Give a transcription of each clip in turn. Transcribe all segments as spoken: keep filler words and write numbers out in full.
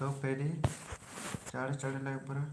तो पहले चाड़े चाड़े लाइव बरा।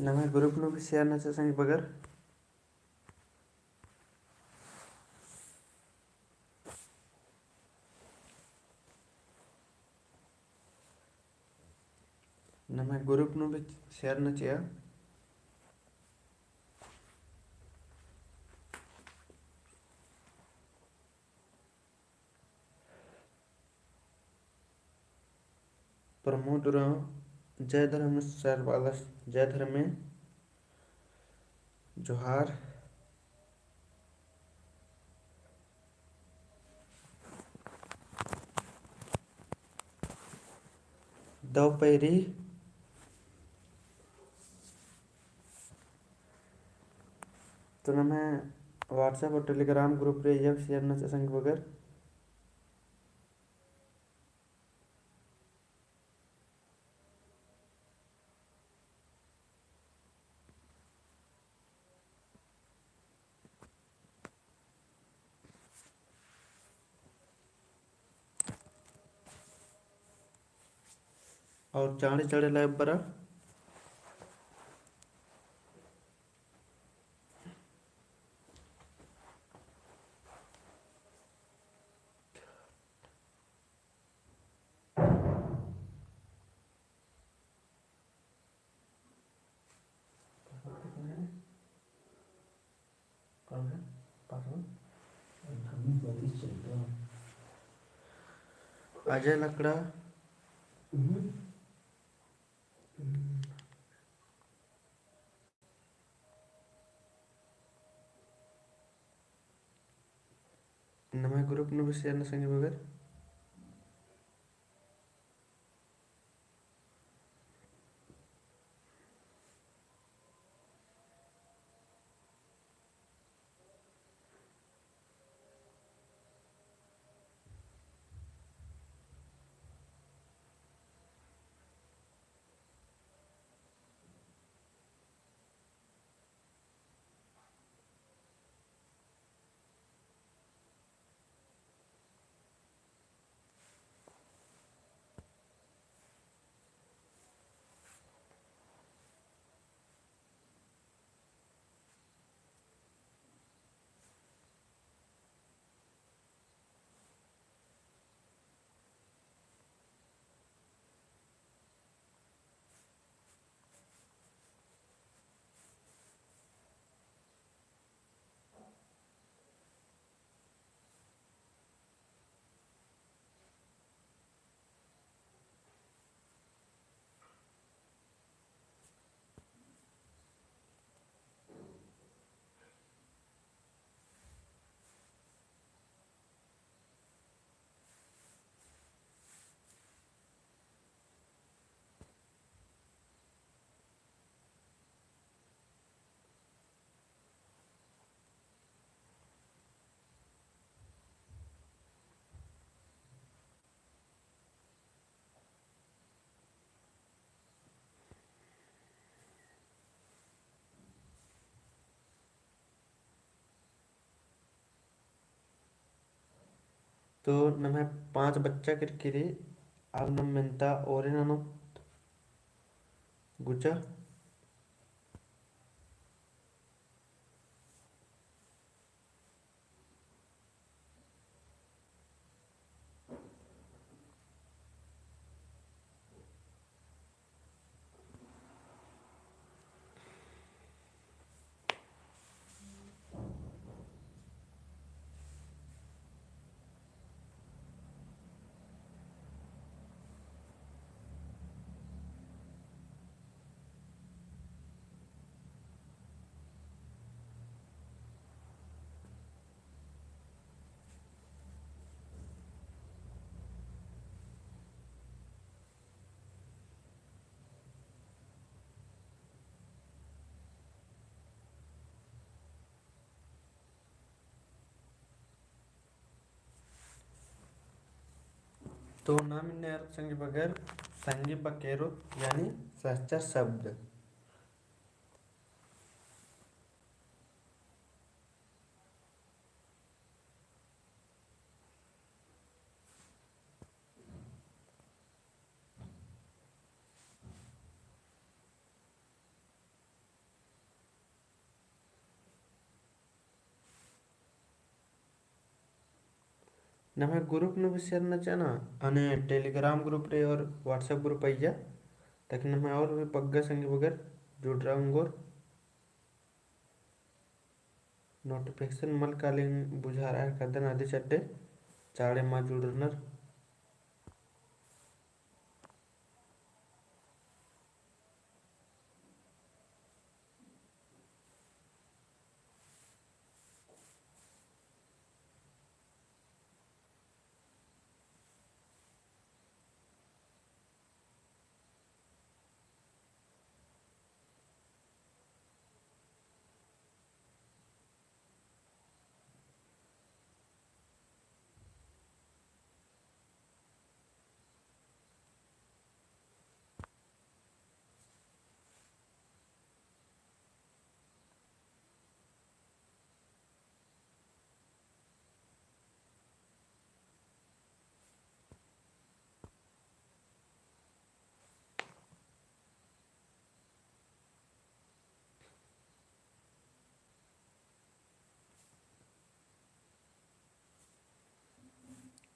नम्है group नू भी share नचा संगी बगर। नम्है group नू भी share नचिया। प्रमोद उराँव, जय धर्मेस सरबालस, जय धर्मे, जोहार। दव पैरी। तो नम्है WhatsApp और Telegram group रे यब share नचा संगी बगर। और चाड़े चाड़े लाइव बरा। अजय लकड़ा। नम्है group नू भी share नचा संगी बगर। तो नम्है पाँच बच्चा केरकी रई, अब नम मेन्ता ओरे ननोत गुचा। तो नाम इन्ने एरोत संगी बगर, संगी बक एरोत, यानी सहचर शब्द। नम्है group नू भी share नना चाहना, अन्ने Telegram group रई और WhatsApp group अइय्या, ताकि नम्है और भी पग्गा संगी बगर जुड़रआ ओंगोर। Notification मल कालिंग बुझारआ हेलरकदन अदिस अड्डे, चाड़े मा जुड़रनर।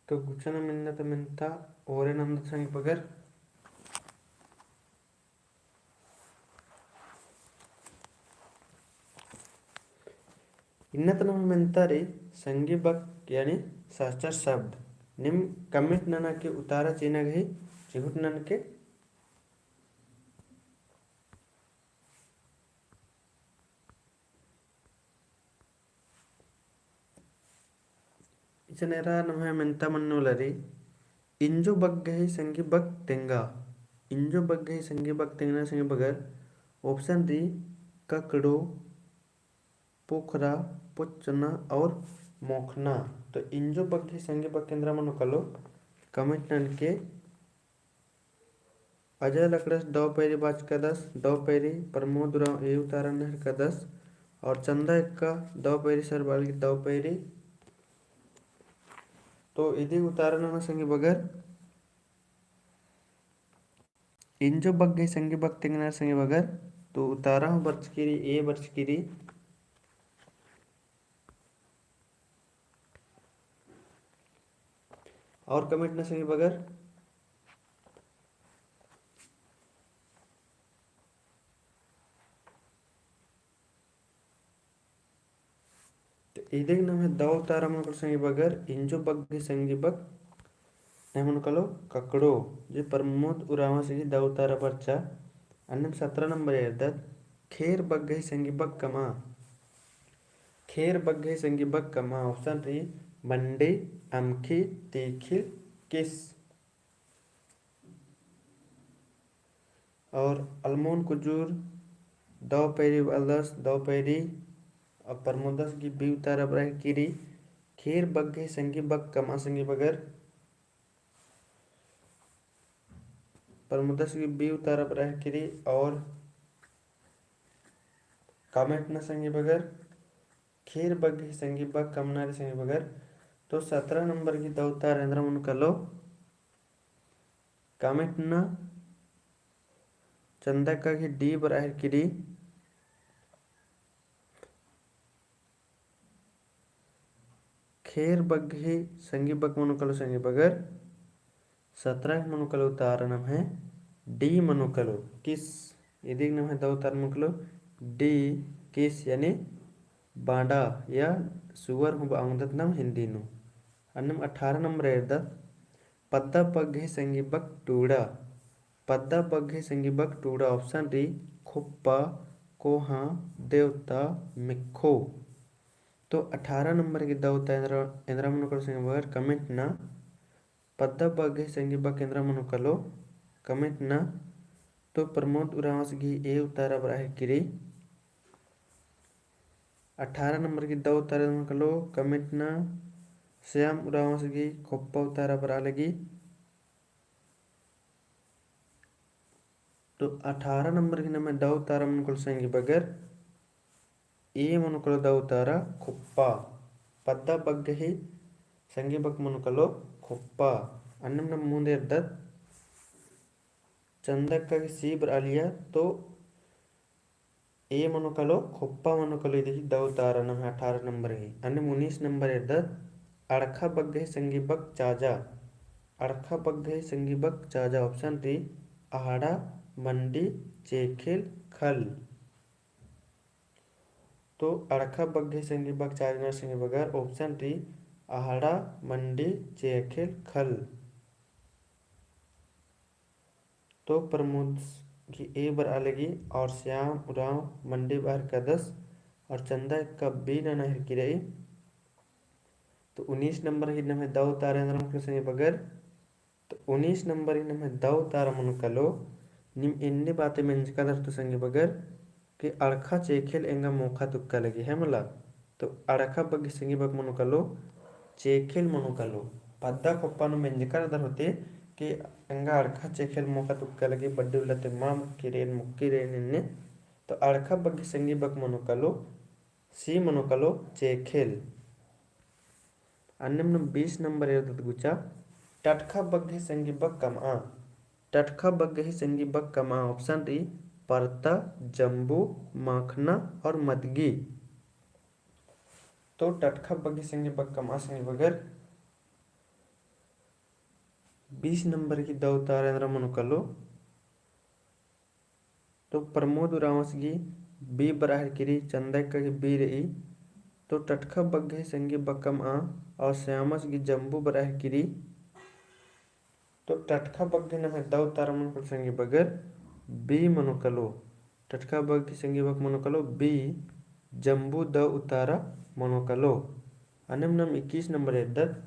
तो गुचा नाम इन्ना ता मेन्ता ओरे नन्दत संगी बगर। इन्ना ता नम्है मेन्ता रई संगी बक यानी सहचर शब्द। नीम comment नना के उतारा चिअना गही चिहुट ननके। इसन एरा नम्है मेन्ता मन्नुम लगी, इंजो बक गही संगी बक तेंगा। इंजो बक गही संगी बक तेंगना संगी बगर option रई ककड़ो, पोखरा, पोचना और मोखना। तो इंजो बक गही संगी बक एन्दरा मनो कालो comment ननके। अजय लकड़स दव पैरी बाचकदस, दव पैरी। प्रमोद उराँव ई उतारा नू हेलरकदस और चंदा एक्का दव पैरी सरबालगी दव पैरी। तो इदी उतारा नना संगी बगर, इंजो बक गही संगी बक तेंगना संगी बगर, तो उतारा हूँ बरचकी रई, A बरचकी रई। और comment नना संगी बगर। तो इदिक नम्है दव उतारा मनो कालो संगी बगर, इंजो बक गही संगी बक, नम्है मनो कालो ककड़ो, जे प्रमोद उराँवस गही दव उतारा बरचा। अन्नेम सतरा नंबर एरदत, खेर बक गही संगी बक कमआ। खेर बक गही संगी बक कमआ। Option रई मंडी, अमखी, तीखिल, किस। और अलमोन कुजूर दव पैरी बअदस, दव पैरी। और प्रमोदस गही B उतारा बरआ हेलरकी रई, खेर बक गही संगी बक कमआ संगी बगर। प्रमोदस गही B उतारा बरआ हेलरकी रई और comment नना संगी बगर, खेर बक गही संगी बक कमना रई संगी बगर। तो सतरा नंबर गही दौ उतारा एन्दरा मनो कालो, comment नना। चंदा अक्का गही D बरआ हेलरकी रई। खेर बग्गे संगी बक मनो कालो संगी बगर। सतरा मनो कालो उतारा नम्है D मनो कालो। किस, इदिग नम्है दौ उतारा मनो कालो D, किस यानी बांडा या सुअर हूँ बआ ओंगदत नाम हिंदी नू। अन्नेम अठारह नंबर एरदत, पद्दा बग्गे संगी बक टूड़ा। पद्दा बग्गे संगी बक टूड़ा option रई, खोप्पा, कोहा, देवता, मिक्खो। तो अठारह नंबर गही दौ उतारा एन्दरा, एन्दरा मनो कालो संगी बगर comment नना। पद्दा बग्गे संगी बक एन्दरा मनो कालो comment नना। तो प्रमोद उराँवस गही A उतारा बरआ हेलरकी रई। अठारह नंबर गही दौ उतारा मनो कालो comment नना। श्याम उराँवस गही खोप्पा उतारा बरआ लगी। तो अठारह नंबर गही नम्है दौ उतारा मनो कालो संगी बगर A मनो कालो दौ उतारा खोप्पा। पद्दा बग्गे संगी बक मनो कालो खोप्पा। अन्नेम नम मुन्द एरदत, चंदा अक्का गही C बरआ लगिया, तो A मनो कालो, खोप्पा मनो कालो, इदी गही दौ उतारा नम्है अठारह नंबर गही। अन्नेम उन्नीस नंबर एरदत, अड़खा बग्गे संगी बक चाजा। अड़खा बग्गे संगी बक चाजा option रई, अहड़ा, मंडी, चेखेल, खल। तो अड़खा बग्गे संगी बक चाजा नम्है संगी बगर option रई, अहड़ा, मंडी, चेखेल, खल। तो प्रमोद गही A बरआ लगी और श्याम उराँव मंडी बरआ हेलरकदस और चंदा अक्का B नना हेलरकी रई। तो उन्नीस नंबर गही नम्है दौ उतारा एन्दरा मनो कालो संगी बगर। तो उन्नीस नंबर गही नम्है दौ उतारा मनो कालो, नीम एन्ने बाते मेंजका दरतो संगी बगर, कि अड़खा चेखेल एंगा मोख़ा तुक्का लगी, है मला। तो अड़खा बग्गे संगी बक मनो कालो, चेखेल मनो कालो। पद्दा खोप्पा नू मेंजका रअदर होले कि एंगा अड़खा चेखेल मोख़ा तुक्का लगी, बड्डी उल्ला ती मा मोख़की रएन, मोख़की रएन एन्ने। तो अड़खा बग्गे संगी बक मनो कालो, C मनो कालो, चेखेल। अन्नेम नम बीस नंबर एरदत गुचा, टटखा बग्गे संगी बक कमआ। टटखा बग्गे संगी बक कमआ option रई, परता, जम्बू, माखना और मदगी। तो टटखा बग्गे संगी बक कमआ संगी बगर बीस नंबर गही दौ उतारा एन्दरा मनो कालो। तो प्रमोद उराँवस गही B बरआ हेलरकी रई, चंदा अक्का गही B रई। तो टटखा बग्गे संगी बक कमआ और श्यामस गही जम्बू बरआ हेलरकी रई। तो टटखा बग्गे नम्है दौ उतारा मनो कालो संगी बगर B मनो कालो। टटखा बग्गे संगी बक मनो कालो B, जम्बू दौ उतारा मनो कालो। अन्नेम नम इक्कीस नंबर एरदत,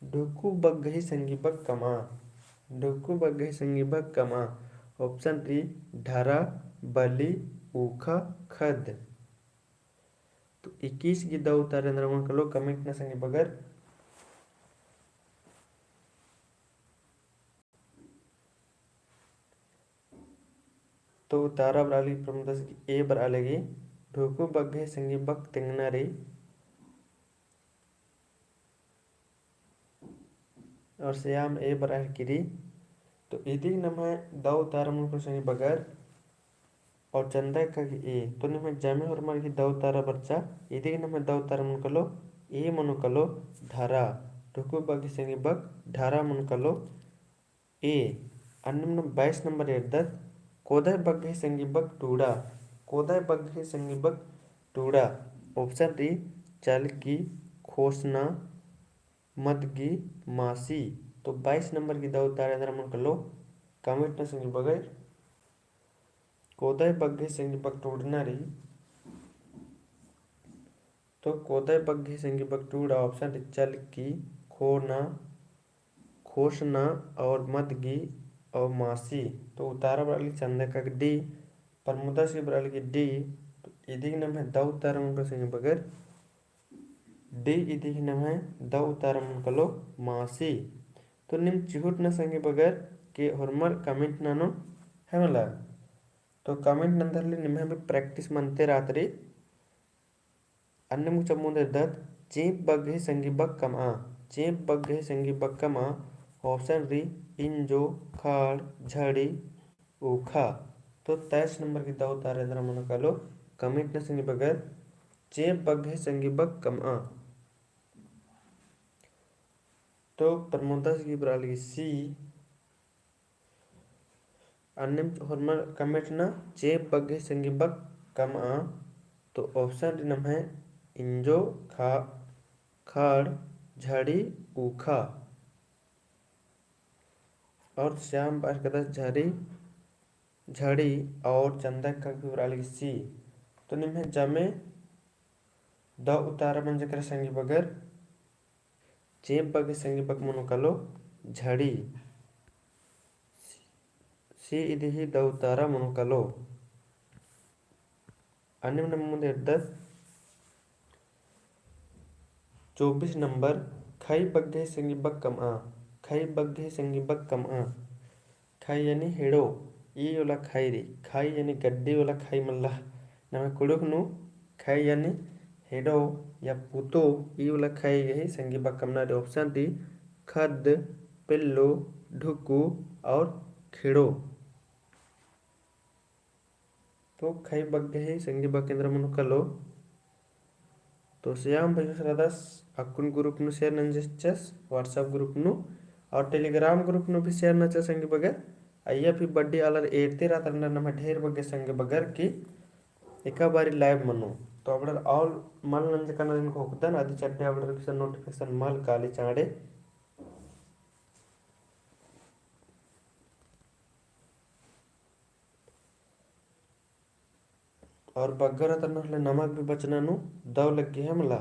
ढुकु बग्गे संगी बक कमआ। ढुकु बग्गे संगी बक कमआ। Option रई ढरा, बली, ऊखा, खद। तो इक्कीस गही दौ उतारा एन्दरा मनो कालो comment नना संगी बगर। तो उतारा बरआ लगी प्रमोदस गही A बरआ लगी, ढुकु बग्गे संगी बक तेंगना रई। और श्याम A बरआ हेलरकी रई। तो इदी नम्है दौ उतारा मनो कालो संगी बगर और चंदा अक्का गही A। तो निम्है जम्मे होरमर गही दौ उतारा बरचा, इदी नम्है दौ उतारा मनो कालो, A मनो कालो ढरा। ढुकु बग्गे संगी बक ढरा मनो कालो। A। अन्नेम नम बाईस नंबर एरदत, कोदय बग्गे संगी बक टूड़ा। कोदय बग्गे संगी बक टूड़ा। Option रई चलकी, खोसना, मदगी, मासी। तो बाईस नंबर गही दौ उतारा एन्दरा मनो कालो, comment नना संगी बगर। कोदय बग्गे संगी बक टूड़ना रई। तो कोदय बग्गे संगी बक टूड़ा option रई चलकी, खोना, खोसना और मदगी और मासी। तो उतारा बरआ लगी चंदा अक्का गही D, प्रमोदस गही बरआ लगी D। तो इदी नम्है दौ उतारा मनो कालो संगी बगर D, इदी नम्है दौ उतारा मनो कालो मासी। तो नीम चिहुट नना संगी बगर कि होरमर comment ननो, है मला। तो comment नन्दर ले निम्है भी practice मनते रअदत रई। अन्नेम गुचा मुन्द एरदत, चींप बग्गे संगी बक कमआ। चेंप बग्गे ही संगी बग्गे कमआ। Option री इंजो, खड़, झड़ी, ऊखा। तो तेईस नंबर की दौ उतारा एन्दरा मनो कालो, comment ना संगी बगर, चेंप बग्गे ही संगी बग्गे कमआ। तो प्रमोदा की बरआ लगी C। अन्नेम होरमर comment ना चेंप बग्गे ही संगी बग्गे कमआ। तो option री नम्है इंजो, खा-, खड़, झड़ी, ऊखा। और श्याम बरआ केरदस झड़ी, झड़ी और चंदा का भी बरआ लगी C। तो निम्है जमे दौ उतारा मंजा केरा संगी बगर, चेंप बग्गे संगी बग्गे मनो कालो झड़ी। C इदी ही दौ उतारा मनो कालो। अन्नेम नम मुन्द एरदत चौबीस नंबर, खई बग्गे ही संगी बग्गे कमआ। खई बग्गे ही संगी बग्गे कमआ। खई यानी हेड़ो, ई ओला खई रई। खई यानी गड्डी ओला खई मल्ला। नम्है कुँड़ुख़ नू खई यानी हेड़ो या पुतो, ई ओला खई गही संगी बग्गे कमना रई। Option री खद्द, पेल्लो, ढुकु और खेड़ो। तो खई बग्गे ही संगी बग्गे एन्दरा मनो कालो। तो श्याम भैया सरदस अक्कुन group नू share नंजचस, WhatsApp group नू और Telegram group नू भी share नंजचस संगी बगर। अइय्या भी बड्डी आलर एरते रअदर ना नम्है ढेर बग्गे संगी बगर की एका बारी live मनो। तो अबड़र all मल नंजकन रिन घोखदन, अदी चड्डे अबड़र किसन notification मल काली चाँड़े। और बग्गे रअदर ना होले नमा गे भी बचना नू दौ लग्गी है मला।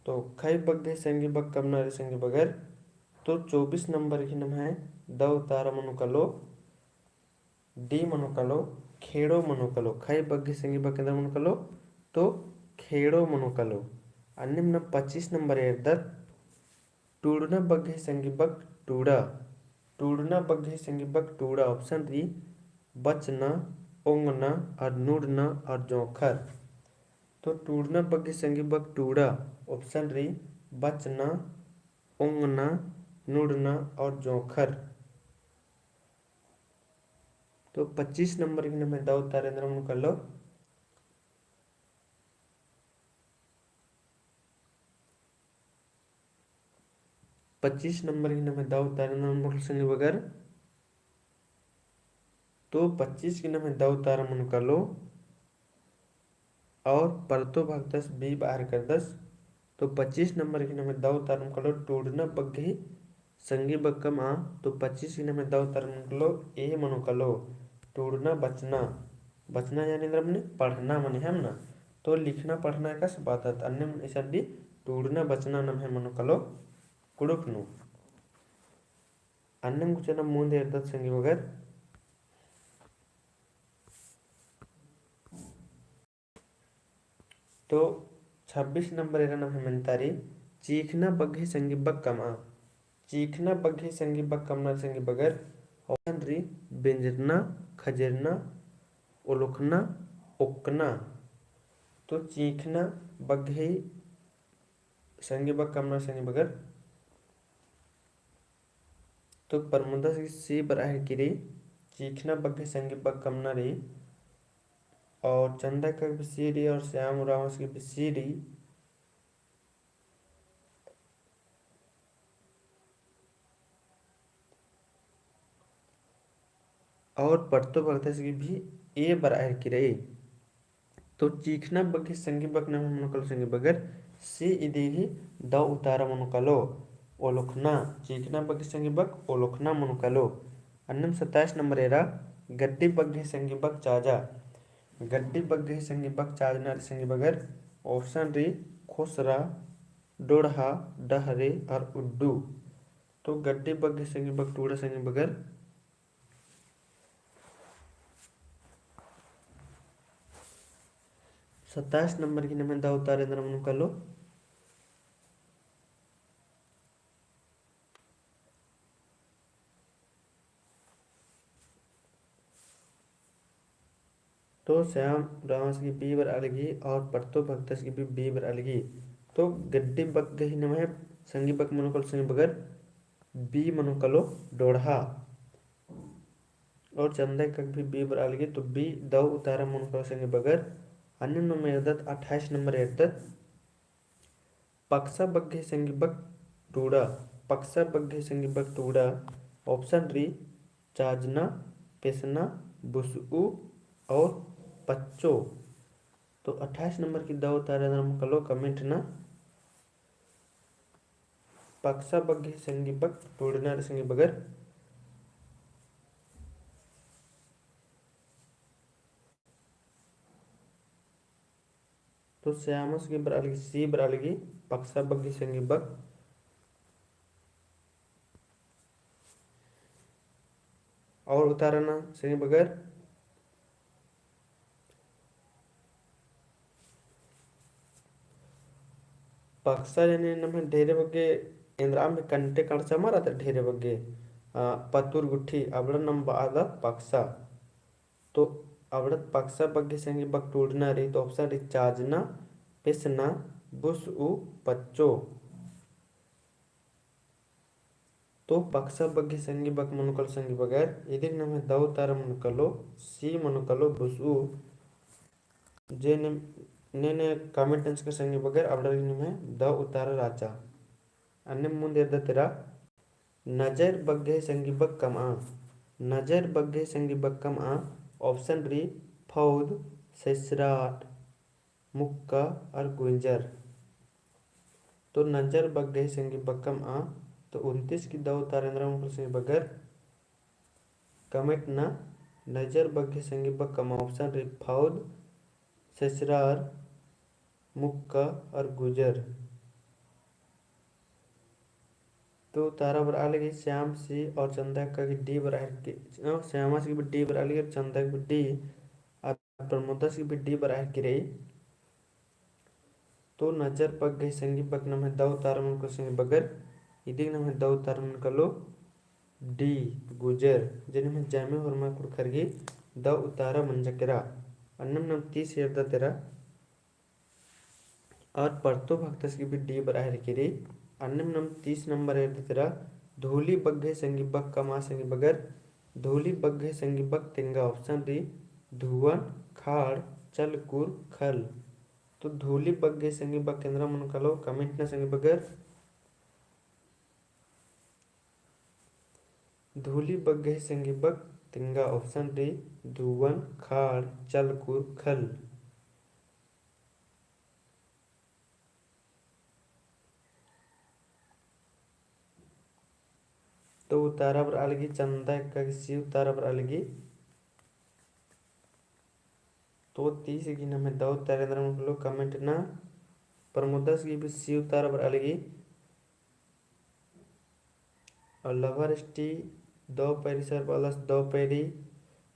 तो खई बग्गे ही संगी बग्गे कमना रई संगी बगर। तो चौबीस नंबर की नम्है दौ उतारा मनो कालो, D मनो कालो, खेड़ो मनो कालो। खई बग्गे ही संगी बग्गे एन्दरा मनो कालो, तो खेड़ो मनो कालो। अन्नेम नम पच्चीस नंबर एरदत टूड़ना बग्गे ही संगी बग्गे टूड़ा। टूड़ना बग्गे ही संगी बग्गे टूड़ा। Option री बचना, ओंगना और नुड़ना और जोंखर। तो टूड़ना बग्गे ही संगी बग्गे टूड़ा। Option री बचना, ओंगना, नुड़ना और जोंखर। तो पच्चीस नंबर की नम्है दौ उतारा एन्दरा मनो कालो। पच्चीस नंबर की नम्है दौ उतारा एन्दरा मनो कालो संगी बगर। तो पच्चीस की नम्है दौ उतारा मनो कालो और परतो भगतस B बअर केरदस। तो पच्चीस नंबर की नम्है दौ उतारा मनो कालो टूड़ना बग्गे ही संगी बग्गे कमआ। तो पच्चीस की नम्है दौ उतारा मनो कालो A मनो कालो, टूड़ना बचना। बचना यानी एन्दरा मनी पढ़ना मनी है ना। तो लिखना पढ़ना एकासे बअदत। अन्नेम इसन दी टूड़ना बचना नम्है मनो कालो कुँड़ुख़ नू। अन्नेम गुचा नम मुन्द एरदत संगी बगर। तो छब्बीस नंबर एरा नम्है मेन्तारी चीखना बग्गे ही संगी बग्गे कमआ। चीखना बग्गे ही संगी बग्गे कमना रई संगी बगर। Option री बेंजरना, खजेरना, ओलखना, ओक्कना। तो चीखना बग्गे ही संगी बग्गे कमना रई संगी बगर। तो परमुदा की C बरआ हेलकी रई, चीखना बग्गे संगी बग्गे कमना रई, और चंदा का भी C रई, और श्याम उराँवस की भी C रई। और परतो भगतस की भी A बरआ हेलकी रई। तो चीखना बग्गे संगी बग्गे नम्है मनो कालो संगी बगर, C इदी ही दौ उतारा मनो कालो, ओलखना। चीखना बग्गे संगी बग्गे ओलखना मनो कालो। अन्नेम सत्ताईस नंबर एरा, गड्डी बग्गे संगी बग्गे चाजा। गड्डी बग्गे संगी बग्गे चाजना रई संगी बगर, option रई खोसरा, डोड़हा, डहरे और उड्डू। तो गड्डी बग्गे संगी बग्गे टूड़ा संगी बगर। सत्ताईस नंबर की नम्है दौ उतारा एन्दरा मनो कालो। तो श्याम उराँवस की B बरआ लगी और परतो भगतस की भी B बरआ लगी। तो गड्डी बग्गे ही नम्है संगी बक मनो कालो संगी बगर B मनो कालो डोड़हा। और चंदा एक्का गे भी B बरआ लगी, तो B दव उतारा मनो कालो संगी बगर। अन्नेम नम एरदत, अट्ठाईस नंबर एरदत। पक्सा बग्गे संगी बक टूड़ा, पक्सा बग्गे संगी बक टूड़ा। Option री चाजना, पेसना, बुसऊ और पच्चो। तो अट्ठाईस नंबर की दव उतारा एन्दरा मनो कालो comment ना। पक्सा बग्गे संगी बक टूड़ना रे संगी बगर। तो श्यामस गे बरआ लगी, C बरआ लगी, पक्सा बग्गे संगी बक। और उतारा ना संगी बगर। पक्सा जने नम्है ढेरे बग्गे एन्दरा में कंटे कंड़चा मल रअदत ढेरे बग्गे, आ, पतुर गुट्ठी अबड़ा नम बअदत पक्सा। तो अबड़त पक्सा बग्गे संगी बक टूड़ना रई, तो option रई चाजना, पेसना, बुसऊ, पच्चो। तो पक्सा बग्गे संगी बक मनो कालो संगी बगर, इदिक नम्है दव उतारा मनो कालो, C मनो कालो बुसऊ। जे ने, ने, ने comment नंजकर संगी बगर, अबड़ा गे निम्है दव उतारा रहचा। अन्नेम मुन्द एरदत एरा, नजर बग्गे संगी बक कमआ, नजर बग्गे संगी बक कमआ, option रई फौद, ससराट, मुक्का और गुंजर। तो नजर बग्गे संगी बक कमआ, तो उनतीस की दव उतारा एन्दरा मनो कालो संगी बगर, comment ना। नजर बग्गे संगी बक कमआ, option रई फौद, ससरार, मुक्का और गुंजर। तो उतारा बरआ लगी श्यामस गी और चंदा एक्का गी D बरआ हेलरकी, अ, श्यामस गी भी D बरआ लगी और चंदा गी भी D और प्रमोदस गी भी D बरआ हेलरकी रई। तो नजर बग्गे संगी बक नम्है दव उतारा मनो कालो संगी बगर, इदिक नम्है दव उतारा मनो कालो D, गुंजर। जे निम्है जम्मे होरमा कुँड़ुख़र गी दव उतारा मंजा केरा। अन्नेम नम तीस एरदत एरा। और परतो भगतस गी भी D बरआ हेलरकी रई। अन्नेम नम तीस नंबर एरदत एरा, धूली बग्गे संगी बक कमआ संगी बगर, धूली बग्गे संगी बक तेंगा। Option रई धुवन, खाड़, चलकुर, खल। तो धूली बग्गे संगी बक एन्दरा मनो कालो comment ना संगी बगर। धूली बग्गे संगी बक तेंगा। Option रई धुवन, खाड़, चलकुर, खल। तो उतारा बरआ लगी, चंदा एक्का गी C उतारा बरआ लगी। तो तीस गी नम्है दव उतारा एन्दरा मनो कालो comment ना। प्रमोदस गी भी C उतारा बरआ लगी। और लवर एसटी दव पैरी सर बअदस दव पैरी,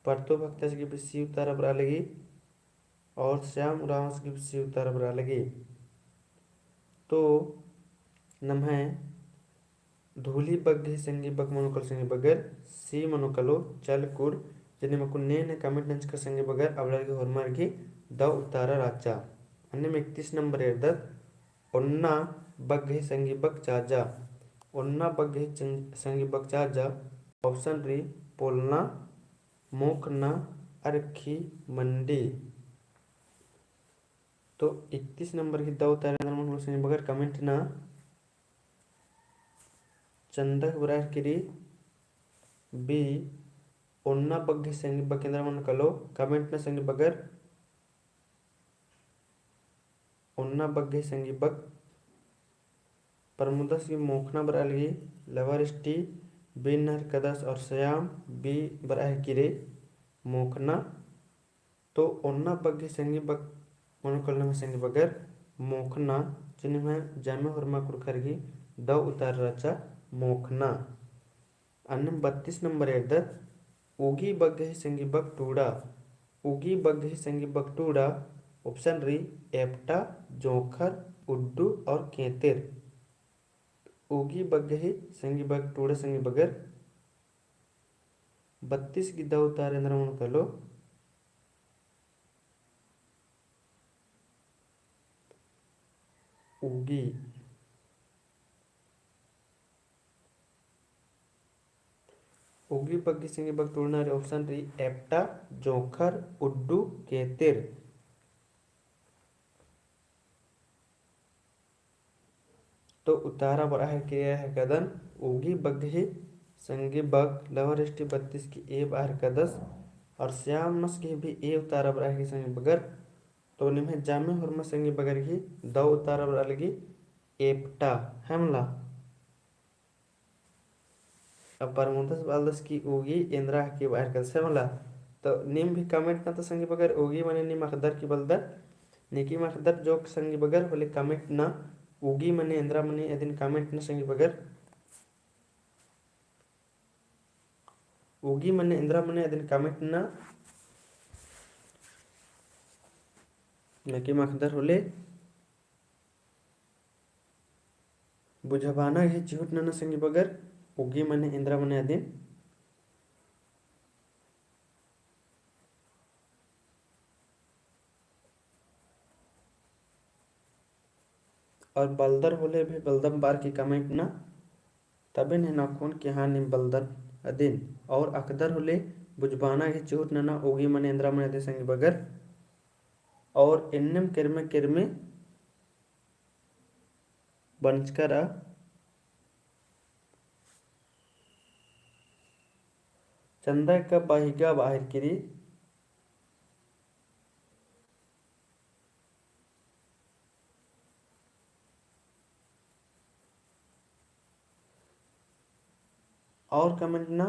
परतो भगतस गी भी C उतारा बरआ लगी। और श्याम उराँवस गी भी C उतारा बरआ लगी। तो नम्है धूली बग्गे संगी बक मनो कालो संगी बगर, C मनो कालो चलकुर। जे निम अक्कुन ने ने comment नंजकर संगी बगर, अबड़ार गी होरमर गी दव उतारा रहचा। अन्नेम इकतीस नंबर एरदत, ओन्ना बग्गे संगी बक चाजा। ओन्ना बग्गे चंग-, संगी बक चाजा। Option रई पोलना, मोखना, अरखी, मंडी। तो इकतीस नंबर गी दव उतारा एन्दरा मनो कालो संगी बगर comment ना। चंदक बरआ हेलरकी रई B, ओन्ना बग्गे संगी बक एन्दरा मनो कालो comment ना संगी बगर। ओन्ना बग्गे संगी बक। प्रमोदस गी मोखना बरआ लगी, लवर एसटी B नंजकदस और श्याम B बरआ हेलरकी रई मोखना। तो ओन्ना बग्गे संगी बक मनो कालो नम्है संगी बगर मोखना। जे निम्है जम्मे होरमा कुँड़ुख़र गी दव उतारा रहचा मोखना। अन्नेम बत्तीस नंबर एरदत, उगी बग्गे संगी बक टूड़ा। उगी बग्गे संगी बक टूड़ा। Option रई एपटा, जोंख़र, उड्डू और केंतेर। उगी बग्गे संगी बक टूड़ा संगी बगर। बत्तीस गी दव उतारा एन्दरा मनो कालो। उगी। उगी बग्गे संगी बक टूड़ना रई option रई एप्टा, जोंख़र, उड्डू, केतिर। तो उतारा बरआ हेलरकी रई हेलरकदन उगी बग्गे संगी बक। लभर इष्टी बत्तीस की A बरआ हेलरकदस और श्यामस की भी A उतारा बरआ हेलरकी संगी बगर। तो निम्है जामे होरमा संगी बगर की दौ उतारा बरआ लगी एप्टा, है मला। अब परमोदस बआलदस की उगी एन्द्रा हकी बरआ हेलरकदस, है मला। तो नीम भी comment नना तो संगी बगर उगी मने नीम अख़दर की बलदर, नेकी अख़दर जोक संगी बगर होले comment नना, उगी मने एन्द्रा मने अदिन comment नना संगी बगर। उगी मने एन्द्रा मने अदिन comment नना, नेकी अख़दर होले बुझबाना गही चिहुट नना संगी बगर, उगी मने एन्द्रा मने अदिन। और बलदर होले भी बलदम बअर की comment नना, तबे एन अख़ोन कि हाँ नीम बलदर अदिन। और अख़दर होले बुझबाना गही चिहुट नना उगी मने एन्द्रा मने अदिन संगी बगर। और एन्नेम केरमे केरमे बंचकर आ चंदा का बहिगा बरआ हेलरकी रई। और comment नना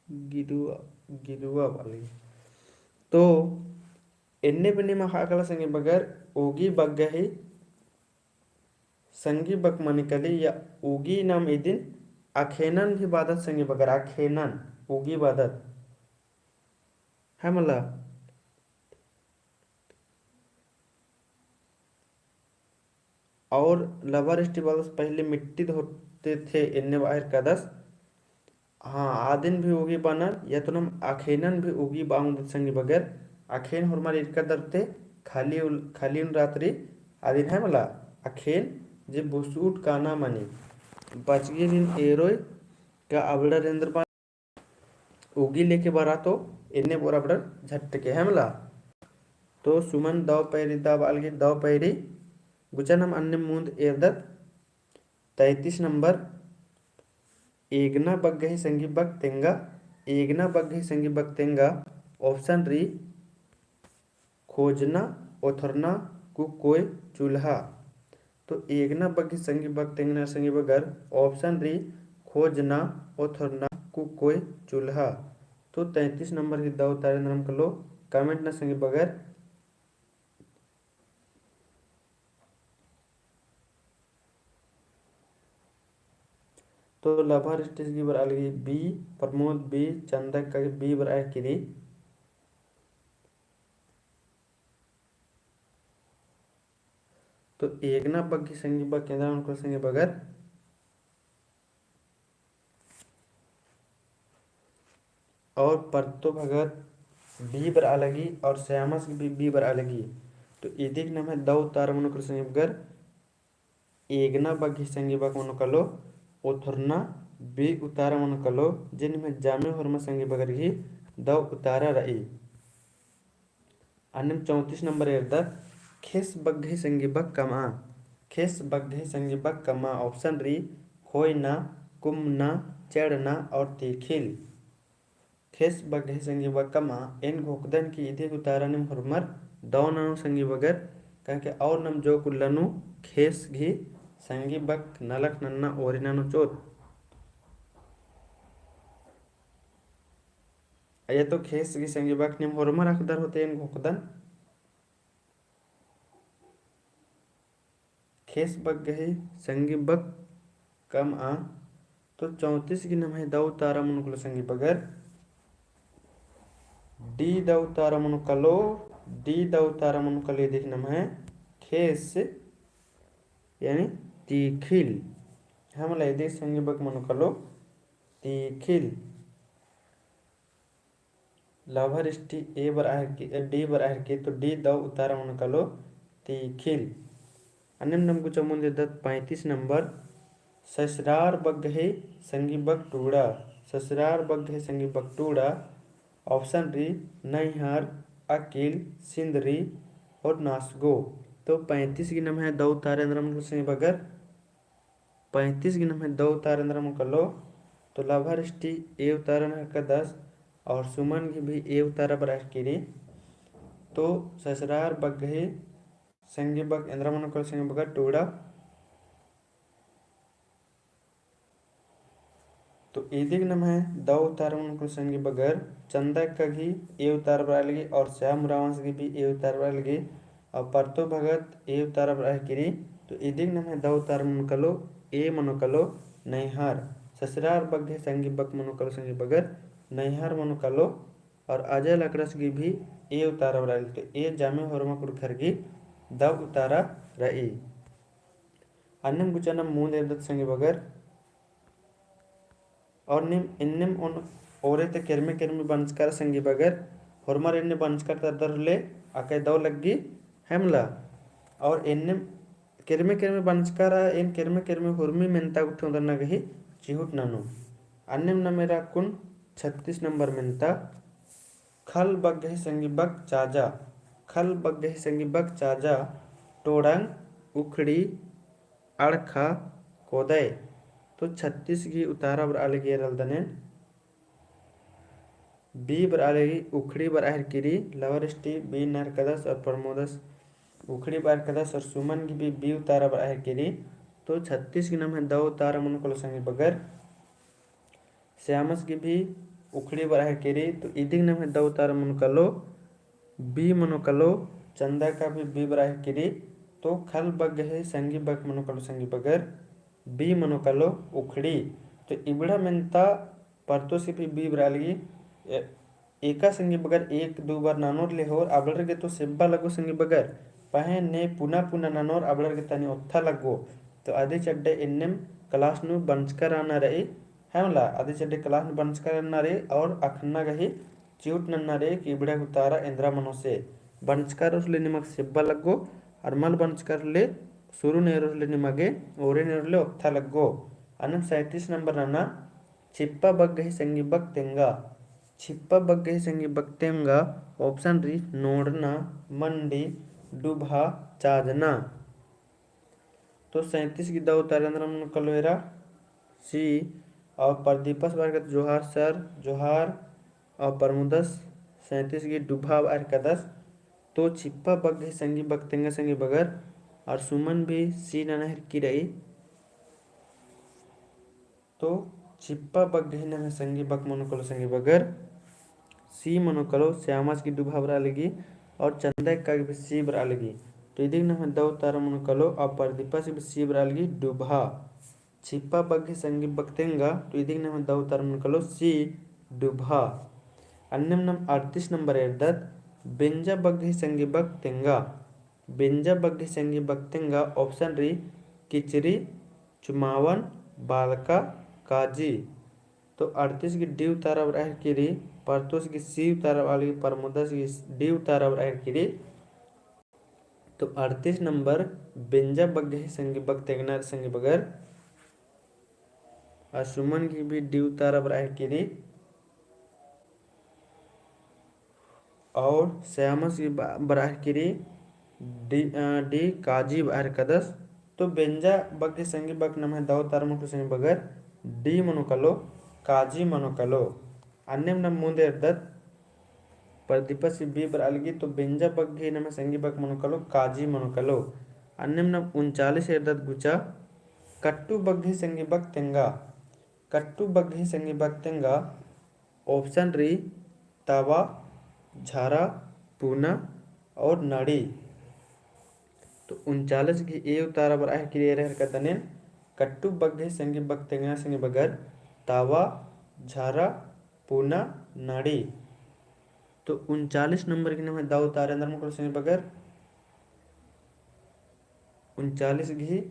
गिरुआ, गिरुआ वाली। तो एन्ने बेने मा ख़क्खला संगी बगर उगी बग्गे संगी बक मनी कली या उगी नाम इदिन अख़ेनन भी बअदत संगी बगर, अख़ेनन उगी बअदत। है मला। और लभर इष्टी बआलदस पहले मिट्टी धोते थे एन्ने बरआ हेलरकदस। हाँ, आदिन भी उगी बअनर, या तो नाम अख़ेनन भी उगी बआ ओंगदत संगी बगर, अख़ेन होरमर ईरकदर ते खाली उल-, खाली उन रात रई, आदिन है मला, अख़ेन जे बुसुट काना मनी, बचगी दिन एरोय का अबड़र एन्देर बअनर, उगी लेके बरआ तो एन्ने बोर अबड़र झटके है मला। तो सुमन दौ पैरी दा बआ लगी, दौ पैरी गुचा नाम अन्ने मुन्द एरदत। तैंतीस नंबर, एगना बग्गे संगी बक तेंगा, एगना बग्गे संगी बक तेंगा, option रई, खोजना, ओथरना, कुकोय, चूल्हा। तो एगना बग्गे संगी बक तेंगना संगी बगर option रई खोजना, ओथरना, कुकोय, चूल्हा। तो तैंतीस नंबर की दौ उतारा एन्देर मनो कलो comment नना संगी बगर। तो लभर इष्टी गही बरआ लगी B, प्रमोद B, चंदा का गही B बरआ हेलरकी रई। तो एगना बग्गे संगी बक एन्द्रा मनो कलो संगी बगर। और परतो भगत B बरआ लगी और श्यामस भी B बरआ लगी। तो इदिक नम्है दौ उतारा मनो कलो संगी बगर। एगना बग्गे संगी बक मनो कलो ओथरना, B उतारा मनो कलो, जे निम्है जामे होरमा संगी बगर गही दौ उतारा रई। अन्नेम चौंतीस नंबर एरदत, खेस बग्गे संगी बक कमआ। खेस बग्गे संगी बक कमआ option रई, खोयना, कुमना, चेड़ना और तीखिल। खेस बग्गे संगी बक कमआ, एन घोखदन कि इदी उतारा नीम होरमर दौ ननो संगी बगर, काहे कि और नाम जोक उल्ला नू खेस गही संगी बक नलख नन्ना ओरी ननोत। अइय्या तो खेस गही संगी बक नीम होरमर अख़दर होले एन घोखदन। खेस बग्गे संगी बक कमआ। तो चौंतीस गही नम्है दौ उतारा मनो कलो संगी बगर। D दौ उतारा मनो कलो, D दौ उतारा मनो कलो इदिक नम्है खेस, यानी तीखिल। है मला इदिक संगी बक मनो कलो तीखिल। लभर इष्टी A बरआ हेलरकी, ए, D बरआ हेलरकी, तो D दौ उतारा मनो कलो तीखिल। अन्नेम नम गुचा मुन्द एरदत पैंतीस नंबर, ससरार बग्गे संगी बक टूड़ा, ससरार बग्गे संगी बक टूड़ा, option री नैहर, अकिल, सिंदरी और नासगो। तो पैंतीस गे नम्है दौ उतारा एन्दरा मनो कालो संगी बगर, पैंतीस गे नम्है दौ उतारा एन्दरा मनो कालो, तो लभर इस्टी ए उतारा ननर कदस और सुमन गे भी ए उतारा बरआ हेलरकी रई। तो ससरार बग्गे संगी बक एन्दरा मनो कालो संगी बगर टूड़ा। तो इदिग नम्है दौ उतारा मनो कालो संगी बगर, चंदा एक्का गे ए उतारा बरआ लगी और श्याम उराँवस गे भी ए उतारा बरआ लगी और परतो भगत ए उतारा बरआ हेलरकी रई। तो इदिग नम्है दौ उतारा मनो कालो, ए मनो कालो नैहर। ससरार बग्गे संगी बक मनो कालो संगी बगर, नैहर मनो कालो और अजय लकड़स गे भी ए उतारा बरआ लगी। तो ए जामे होरमा कुँड़ुख़र गे दौ उतारा रई। अन्नेम गुचा नम मुन्द एरदत संगी बगर। और नीम एन्नेम ओन ओरे ता केरमे केरमे बंचकर संगी बगर, होरमर एन्ने बंचकर तरदर होले अकय दौ लग्गी है मला। और एन्नेम केरमे केरमे बंचकर आ, एन केरमे केरमे होरमी मेन्ता गुट्ठी ओन्दरना गही चिहुट ननोन। अन्नेम नम एरा कुन छत्तीस नंबर मेन्ता, खल बग्गे संगी बक चाजा, खल बग्गे संगी बक चाजा, टोड़ंग, उखड़ी, अड़खा, कोदय। तो छत्तीस गे उतारा बरआ लगी एरा लगदन एन। B बरआ लगी, उखड़ी बरआ हेलरकी रई, लभर इस्टी B ननर कदस और प्रमोदस उखड़ी बरआ हेलरकदस और सुमन गे भी B उतारा बरआ हेलरकी रई। तो छत्तीस गे नम्है दौ उतारा मनो कालो संगी बगर, श्यामस गे भी उखड़ी बरआ हेलरकी रई। तो इदिग नम्है दौ उतारा मनो कालो, B मनो कालो, चंदा एक्का भी B बरआ हेलरकी रई। तो खल बग्गे संगी बक मनो कालो संगी बगर, B मनो कालो उखड़ी। तो इबड़ा मेन्ता परतोस गे भी B बरआ लगी। ए-, एका संगी बगर एक दू बार ननोर लेहोर अबड़र गे तो सेब्बा लग्गो संगी बगर, पहें ने पुना पुना ननोर अबड़र गे तनी ओत्था लग्गो। तो अदी चड्डे एन्नेम class नू बंचकर रअना रई, है मला, अदी चड्डे class नू बंचकर रअना रई और अख़ना गही चिहुट नन्ना रई कि इबड़ा उतारा एन्दरा मनोस। बंचकर रओस होले निमगे सेब्बा लग्गो, और मल बंचकर होले सुरुन एरोस होले निमगे, ओरेन एरोस होले ओत्था लग्गो। अन्नेम सैंतीस नंबर नना, छिप्पा बग्गे संगी बक तेंगा। छिप्पा बग्गे संगी बक तेंगा, option री नोड़ना, मंडी, डुभा, चाजना। तो सैंतीस गे दौ उतारा एन्दरा मनो कालो एरा C। और प्रदीपस बरआ हेलरकत जोहार sir, जोहार। और प्रमोदस सैंतीस गे डुभा बरआ हेलरकदस। तो छिप्पा बग्गे संगी बक तेंगा संगी बगर, और सुमन भी C नना हेलरकी रई। तो छिप्पा बग्गे नम्है संगी बक मनो कालो संगी बगर, C मनो कालो, श्यामस गे डुभा बरआ लगी और चंदा एक्का गे भी C बरआ लगी। तो इदिग नम्है दौ उतारा मनो कालो, और प्रदीपस गे भी C बरआ लगी, डुभा। छिप्पा बग्गे संगी बक तेंगा, तो इदिग नम्है दौ उतारा मनो कालो, C डुभा। अन्नेम नम अड़तीस नंबर एरदत, बेंजा बग्गे संगी बक तेंगा। बेंजा बग्गे संगी बक तेंगा, option री किचरी, चुमावन, बालका, काजी। तो अड़तीस गे D उतारा बरआ हेलरकी रई, परतोस गे C उतारा बरआ लगी, प्रमोदस गे D उतारा बरआ हेलरकी रई। तो अड़तीस नंबर बेंजा बग्गे संगी बक तेंगनर संगी बगर, और सुमन गे भी D उतारा बरआ हेलरकी रई। और श्यामस गे ब-, बरआ हेलरकी रई D, अ, D काजी बरआ हेलरकदस। तो बेंजा बग्गे संगी बक नम्है दौ उतारा मनो कालो संगी बगर, D मनो कालो, काजी मनो कालो। अन्नेम नम मुन्द एरदत, प्रदीपस गे B बरआ लगी, तो बेंजा बग्गे नम्है संगी बक मनो कालो, काजी मनो कालो। अन्नेम नम उनचालीस एरदत गुचा, कट्टू बग्गे संगी बक तेंगा। कट्टू बग्गे संगी बक तेंगा, option री तवा, झरा, पुना और नड़ी। तो उनचालीस गे A उतारा बरआ हेलरकी रई, एरा हेलरकदन एन, कट्टू बग्गे संगी बक तेंगनर संगी बगर, तवा, झरा, पुना, नड़ी। तो उनचालीस नंबर गे नम्है दौ उतारा एन्दरा मनो कालो संगी बगर, उनचालीस गे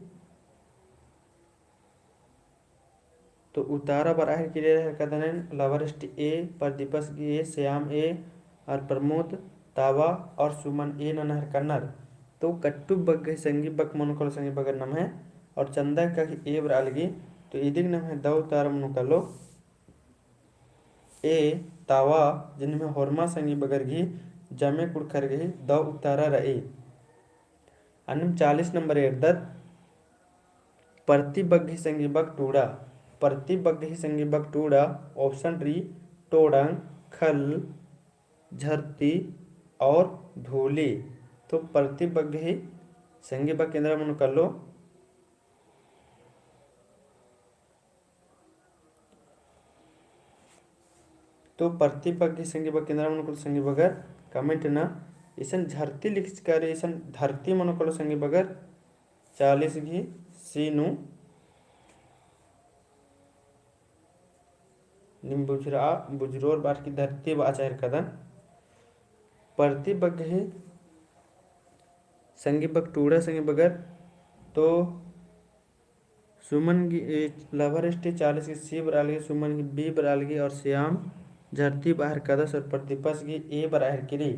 तो उतारा बरआ हेलरकी रई, एरा हेलरकदन एन, लभर इस्टी A, प्रदीपस गे A, श्याम A, और प्रमोद, तावा और सुमन A नना हेलरकनर। तो कट्टू बग्गे संगी बक मनो कालो संगी बगर नम्है, और चंदा का की ए बरआ लगी, तो इदिक नम्है दौ उतारा मनो कालो ए तावा, जिन नम्है होरमा संगी बगर गही जमे कुँड़ुख़र गही दौ उतारा रई। अन्नेम चालीस नंबर एरदत, परती बग्गे संगी बक टूड़ा, परती बग्गे संगी बक टूड़ा, option री टोड़ंग, खल, झरती और धूली। तो परती बग्गे संगी बक एन्दरा मनो कालो। तो परती बग्गे संगी बक एन्दरा मनो कालो संगी बगर comment ना। इसन झरती लिखचका रई, इसन धरती मनो कालो संगी बगर चालीस गही सी नू नीम बुझुरआ, बुझुरोर बार की धरती बआ चाहेर कदन। परती बग्गे संगी बक टूड़ा संगी बगर, तो सुमन गही, ए, लभर एसटी चालीस गही सी बरआ लगी, सुमन गही बी बरआ लगी और श्याम झरती बआ हेर कदस और प्रदीपस गही ए बरआ हेर किरी।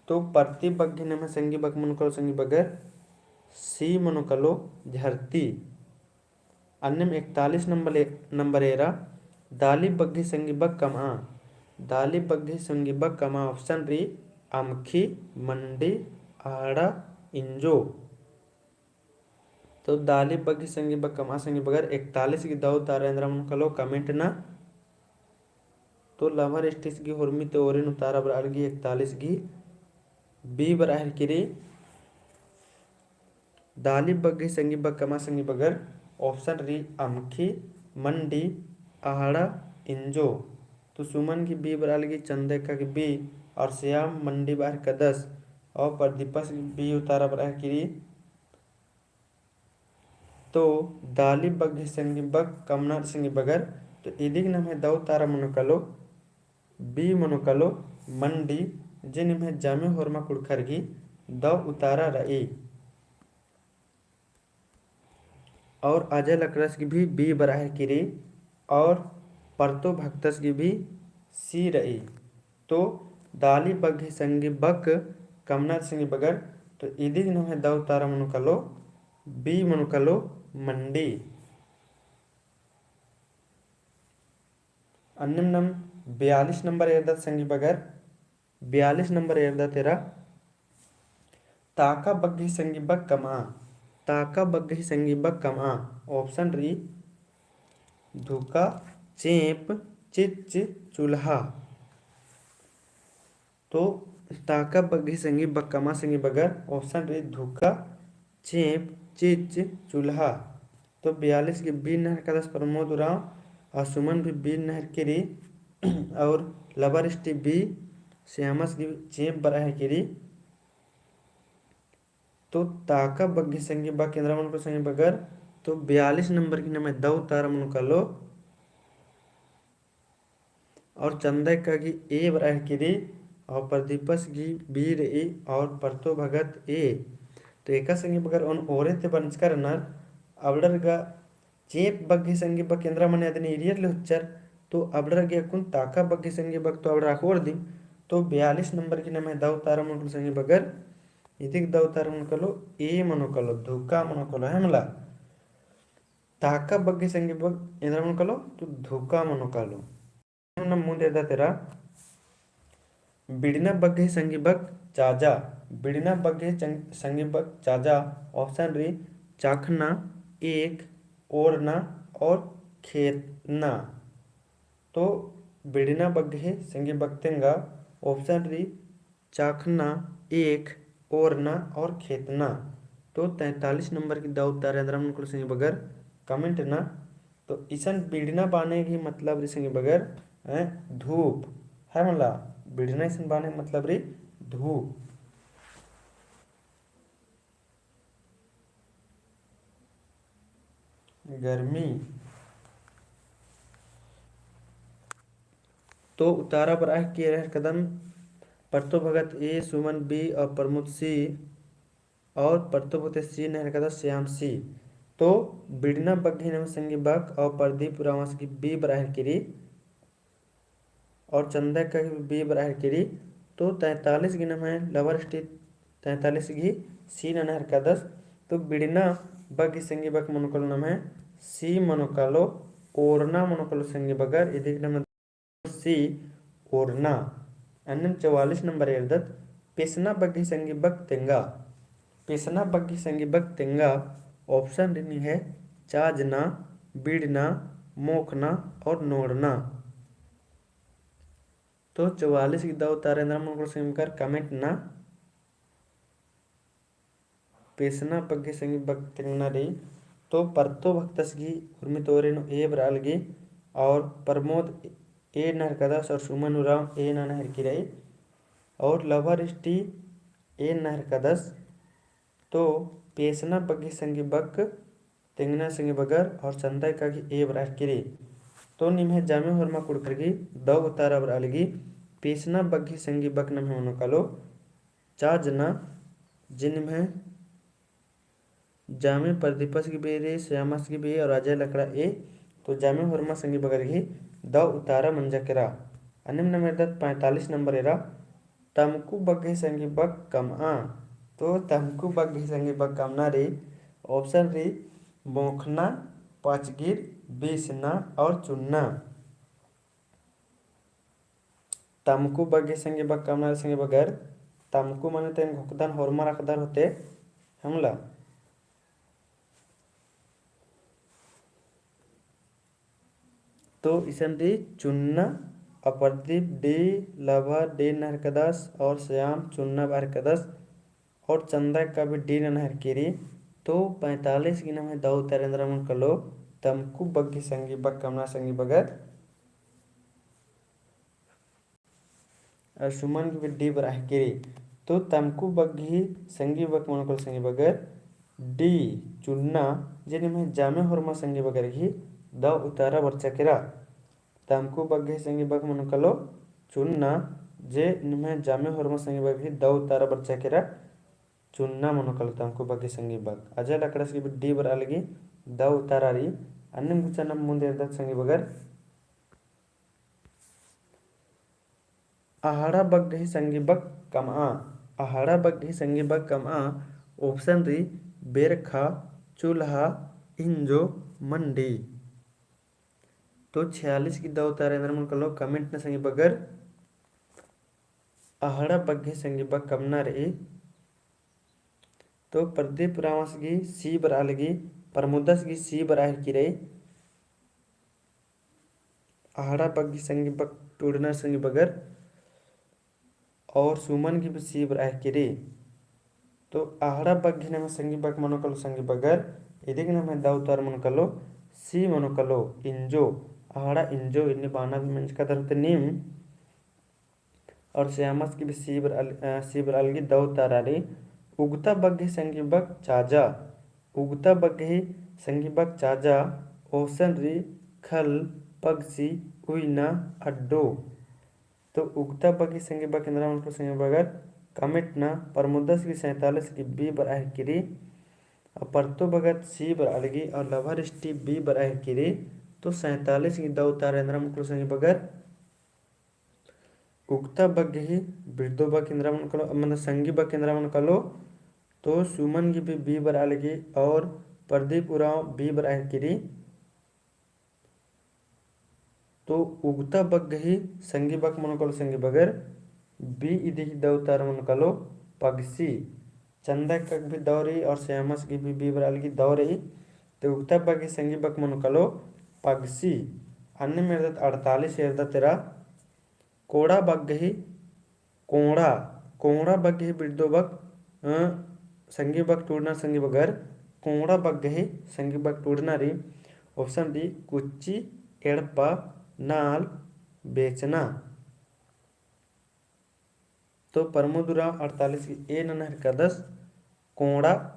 तो परती बग्गे नम्है संगी बक मनो कालो संगी बगर सी मनो कालो झरती। अन्नेम एकतालीस नंबर ए-, नंबर एरा, दाली बग्गे संगी बक कमआ, दाली बग्गे संगी बक कमआ, option री अमखी, मंडी, अहड़ा, इंजो। तो दाली बग्गे संगी बक कमआ संगी बगर एकतालीस गही दौ उतारा एन्दरा मनो कालो comment ना। तो लभर एसटीस गही होरमी ती ओरेन उतारा बरआ लगी एकतालीस गही बी बरआ हेर किरी। दाली बग्गे संगी बक कमआ संगी बगर option री अमखी, मंडी, अहड़ा, इंजो। तो सुमन गही बी बरआ लगी, चंदा एक्का गही बी और श्याम मंडी बआ हेर कदस और प्रदीपस गही बी उतारा बरआ हेर किरी। तो दाली बग्गे संगी बक कमना संगी बगर, तो इदिक नम्है दौ उतारा मनो कालो, बी मनो कालो मंडी, जे निम्है जमे होरमा कुँड़ुख़र गही दौ उतारा रई। और अजय लकड़स गही भी बी बरआ हेर किरी और परतो भगतस गही भी सी रई। तो दाली बग्गे संगी बक कमना संगी बगर, तो इदिक नम्है दौ उतारा मनो कालो, बी मनो कालो मंडी। अन्नेम नम बयालीस नंबर एरदत संगी बगर, बयालीस नंबर एरदत एरा, ताका बग्गे संगी बक कमआ, ताका बग्गे संगी बक कमआ, option री धुका, चेंप, चिच्च, चुल्हा। तो ताका बग्गे संगी बक कमआ संगी बगर, option री धुका, चेंप, चिच्च, चुल्हा। तो बयालीस गही बी नहर कदस प्रमोद उराँव, और सुमन भी बी नहर किरी, और लबर एसटी बी, श्यामस गही चेंप बरआ हेर किरी। तो ताका बग्गे संगी बक एन्दरा मनो कालो संगी बगर, तो बयालीस नंबर गही नम्है दौ उतारा मनो कालो। और चंदा एक्का गही ए बरआ हेर किरी, और प्रदीपस गही बी रई, और परतो भगत ए। तो एका संगी बगर ओन ओरे ती बरचकर रअनर, अबड़र गा चेंप बग्गे संगी बक एन्दरा मने अदिन ईरियर ले होच्चर, तो अबड़र गे अक्कुन ताका बग्गे संगी बक तो अबड़र अख़ोर दिम, तो बयालीस नंबर गही नम्है दौ उतारा मनो कालो संगी बगर, इदिक दौ उतारा मनो कालो, ए मनो कालो, धुका मनो कालो, है मला। ताका बग्गे संगी बक एन्दरा मनो कालो, तो धुका मनो कालो। नम मुन्द एरदत एरा, बिड़ना बग्गे संगी बक चाजा, बिड़ना बग्गे चंग-, संगी बक चाजा, option री चाखना, एक, ओरना और खेतना। तो बिड़ना बग्गे संगी बक तेंगा, option री चाखना, एक, ओरना और खेतना। तो तैंतालीस नंबर गही दौ उतारा एन्दरा मनो कालो संगी बगर, comment ना। तो इसन बिड़ना बाने गही मतलब रई संगी बगर, हैं, धूप, है मला, बिड़ना इसन बाने गही मतलब रई धूप। गर्मी। तो उतारा बरआ हेर कदन परतो भगत ए, सुमन बी और प्रमोद सी और परतो भगत सी नहर कदस श्याम सी। तो बिड़ना बग्गे नम्है संगी बक और प्रदीप उराँवस गही बी बरआ हेर किरी। और चंदा एक्का गही बी बरआ हेर किरी। तो तैंतालीस गही नम्है लबर एसटी तैंतालीस गही C नना हेरकदस। तो बिड़ना बग्गे संगी बक मनो कालो नम्है C मनो कालो, ओरना मनो कालो संगी बगर। इदिक नम्है C ओरना। अन्नेम चवालीस नंबर एरदत, पेसना बग्गे संगी बक तेंगा। पेसना बग्गे संगी बक तेंगा, option री नीम है चाजना, बिड़ना, मोखना और नोड़ना। तो चवालीस गही दौ उतारा एन्दरा मनो कालो संगी बगर comment ना। पेसना बग्गे संगी बक तेंगना रई। तो परतो भगतस गही उर्मी तोरे नू A बरआ लगी और प्रमोद A नना हेरकदस और सुमन उराँव A नना हेरकी रई और लभा रिष्टी A नना हेरकदस। तो पेसना बग्गे संगी बक तेंगना संगी बगर और चंदा एक्का गही A बरआ हेरकी रई। तो निम्है जामे होरमा कुँड़ुख़र गही दौ उतारा बरआ लगी। पेसना बग्गे संगी बक नम्है मनो कालो चाजना, जे निम्है जामे प्रदीपस गही भी रई, श्यामस गही भी और अजय लकड़ा A। तो जामे होरमा संगी बगर गही दौ उतारा मंजा केरा। अन्नेम नम्है एरदत पैंतालीस नंबर एरा, तमकू बग्गे संगी बक कमआ। तो तमकू बग्गे संगी बक कमना रई, option री मोखना, पचगिर, बीसना और चुन्ना। तमकू बग्गे संगी बक कमना रई संगी बगर, तमकू मने तेन घोखदन होरमा रखदर होते, हमला। तो इसन रई चुन्ना, और प्रदीप D, लभा D नना हेरकदस और श्याम चुन्ना बरआ हेरकदस और चंदा एक्का भी D नना हेरकी रई। तो पैंतालीस गही नम्है दौ उतारा एन्दरा मनो कालो, तमकू बग्गे संगी बक कमना संगी बगर। और सुमन गही भी D बरआ हेरकी रई। तो तमकू बग्गे संगी बक मनो कालो संगी बगर D चुन्ना, जे निम्है जामे होरमा संगी बगर गही दौ उतारा बरचा केरा। तमकू बग्गे संगी बक मनो कालो चुन्ना, जे निम्है जामे होरमा संगी बगर गही दौ उतारा बरचा केरा। चुन्ना मनो कालो तमकू बग्गे संगी बक। अजय लकड़स गही भी D बरआ लगी दौ उतारा रई। अन्नेम गुचा नम मुन्द एरदत संगी बगर। अहड़ा बग्गे संगी बक कमआ। अहड़ा बग्गे संगी बक कमआ, option री बेरखा, चुल्हा, इंजो, मंडी। तो छियालीस गही दौ उतारा एन्दरा मनो कालो comment ना संगी बगर। अहड़ा बग्गे संगी बक कमना रई। तो प्रदीप उराँवस गही C बरआ लगी, प्रमोदस गही C बरआ हेरकी रई। अहड़ा बग्गे संगी बक टूड़ना संगी बगर और सुमन गही भी C बरआ हेरकी रई। तो अहड़ा बग्गे नम्है संगी बक मनो कालो संगी बगर, इदिक नम्है दौ उतारा मनो कालो C मनो कालो इंजो। अहड़ा इंजो इन्ने बाना भी मंजका दर होते नीम। और श्यामस गही भी C बरआ ल-, अ, C बरआ लगी दौ उतारा रई। उगता बग्गे संगी बक चाजा। उगता बग्गे संगी बक चाजा, option री खल, पगसी, उइना, अड्डो। तो उगता बग्गे संगी बक एन्दरा मनो कालो संगी बगर comment ना। प्रमोदस गही सैंतालीस गही B बरआ हेरकी रई। और परतो भगत C बरआ लगी और लभा रिष्टी B बरआ हेरकी रई। तो सैंतालीस गही दौ उतारा एन्दरा मनो कालो संगी बगर। उगता बग्गे बिरदो बक एन्दरा मनो कालो, मतलब संगी बक एन्दरा मनो कालो। तो सुमन गही भी B बरआ लगी और प्रदीप उराँव B बरआ हेरकी रई। तो उगता बग्गे संगी बक मनो कालो संगी बगर, B इदिक दौ उतारा मनो कालो पगसी। चंदा एक्का गही भी दौ रई और श्यामस गही भी B बरआ लगी दौ रई। तो उगता बग्गे संगी बक मनो कालो पगसी। अन्नेम एरदत अड़तालीस एरदत एरा कोड़ा बग्गे, कोड़ा, कोड़ा बग्गे बिरदो बक, अ, संगी बक टूड़ना संगी बगर, कोड़ा बग्गे संगी बक टूड़ना रई। Option डी कुच्ची, एड़पा, नाल, बेचना। तो प्रमोद उराँव अड़तालीस गही A नना हेरकदस कोड़ा।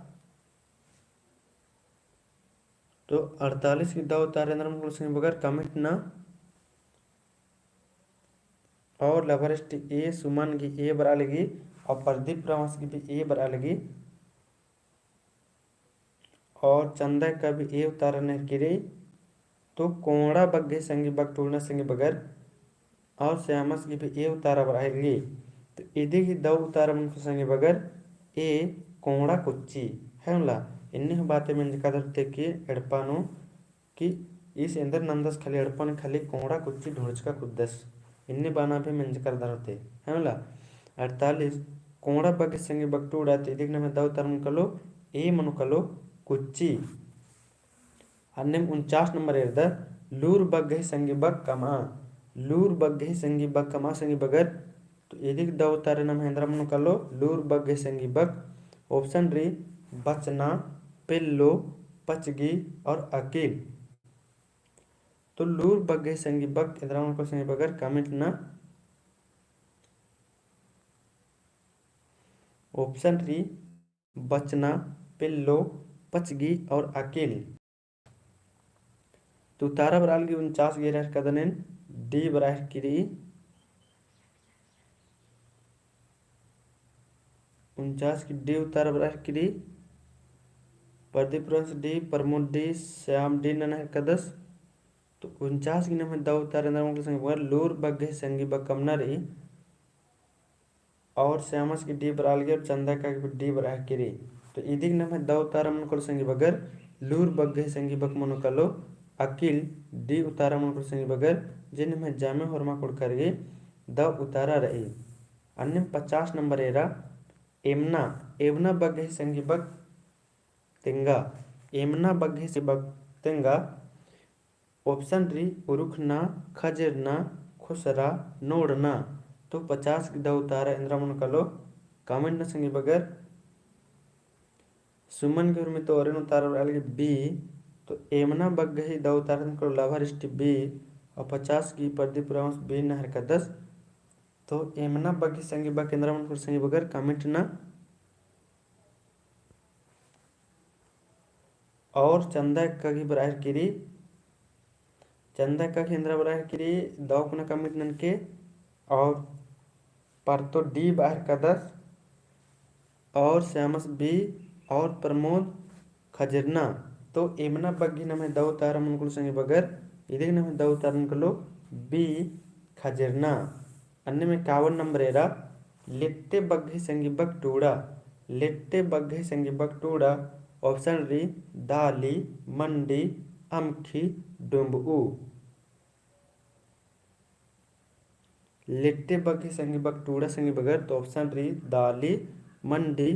तो अड़तालीस गही दौ उतारा एन्दरा मनो कालो संगी बगर comment ना। और लभा रिष्टी A, सुमन गही A बरआ लगी और प्रदीप उराँवस गही भी A बरआ लगी। और चंदा एक्का भी A उतारा नना हेरकी रई। तो कोड़ा बग्गे संगी बक टूड़ना संगी बगर और श्यामस गही भी A उतारा बरआ लगी। तो इदिक दौ उतारा मनो कालो संगी बगर ए कोंड़ा कुच्ची, है मला। इन्ने हूँ बाते मेंजका दरते कि एड़पा नू कि ईस एन्देर नन्दस खाली एड़पा नू खाली कोंड़ा कुच्ची ढुंड़चका कुद्दस। इन्ने बाना भी मेंजका दरते, है मला। अड़तालीस, कोंड़ा बग्गे संगी बक टूड़ा, तो इदिक नम्है दौ उतारा मनो कालो, ए मनो कालो कुच्ची। अन्नेम उनचास नंबर एरदर, लूर बग्गे संगी बक कमआ। लूर बग्गे संगी बक कमआ संगी बगर, तो इदिक दौ उतारा नम्है एन्दरा मनो कालो, लूर बग्गे संगी बक। Option रई, बचना, पेल्लो, पचगी और अकिल। तो लूर बग्गे संगी बक एन्दरा मनो कालो संगी बगर comment ना। Option रई, बचना, पेल्लो, पचगी और अकिल। तो उतारा बरआ लगी उनचास गे रहर कदनेन D बरआ हेलरकी रई। उनचास की D उतारा बरआ हेलरकी रई। प्रदीप रंस D, प्रमोद D, श्याम D नना हेलरकदस। तो उनचास की नम्है दौ उतारा एन्दरा मनो कालो संगी बगर, लूर बग्गे संगी बक कमना रई। और श्यामस की D बरआ लगी और चंदा का की D बरआ हेलरकी रई। तो इदिक नम्है दौ उतारा मनो कालो संगी बगर, लूर बग्गे संगी बक मनो कालो अकिल, D उतारा मनो कालो संगी बगर, जे नम्है जामे होरमा कुँड़ुख़र गे दौ उतारा रई। अन्नेम पचास नंबर एरा, एमना, एमना बग्गे संगी बक तेंगा, एमना बग्गे संगी बक तेंगा। Option रई, उरुखना, खजेरना, खुसरा, नोड़ना। तो पचास की दौ उतारा एन्दरा मनो कालो comment ना संगी बगर। सुमन की उर्मी तो ओरेन उतारा बरआ लगी B। तो एमना बग्गे ही दौ उतारा मनो कालो लाभारिष्टी B। और पचास की प्रदीप रंस B नना हेलरकदस। तो एमना बग्गे संगी बक एन्दरा मनो कालो संगी बगर comment ना। और चंदा एक्का गही बरआ हेलरकी रई। चंदा एक्का गही एन्दरा बरआ हेलरकी रई, दौ कुना comment ननके। और परतो D बरआ हेलरकदस। और श्यामस B और प्रमोद खजेरना। तो एमना बग्गे नम्है दौ उतारा मनो कालो संगी बगर, इदिक नम्है दौ उतारा मनो कालो B खजेरना। अन्नेम एकावन नंबर एरा, लेट्टे बग्गे संगी बक टूड़ा, लेट्टे बग्गे संगी बक टूड़ा। Option रई, दाली, मंडी, अमखी, डुम्बऊ। लेट्टे बग्गे संगी बक टूड़ा संगी बगर, तो option रई, दाली, मंडी,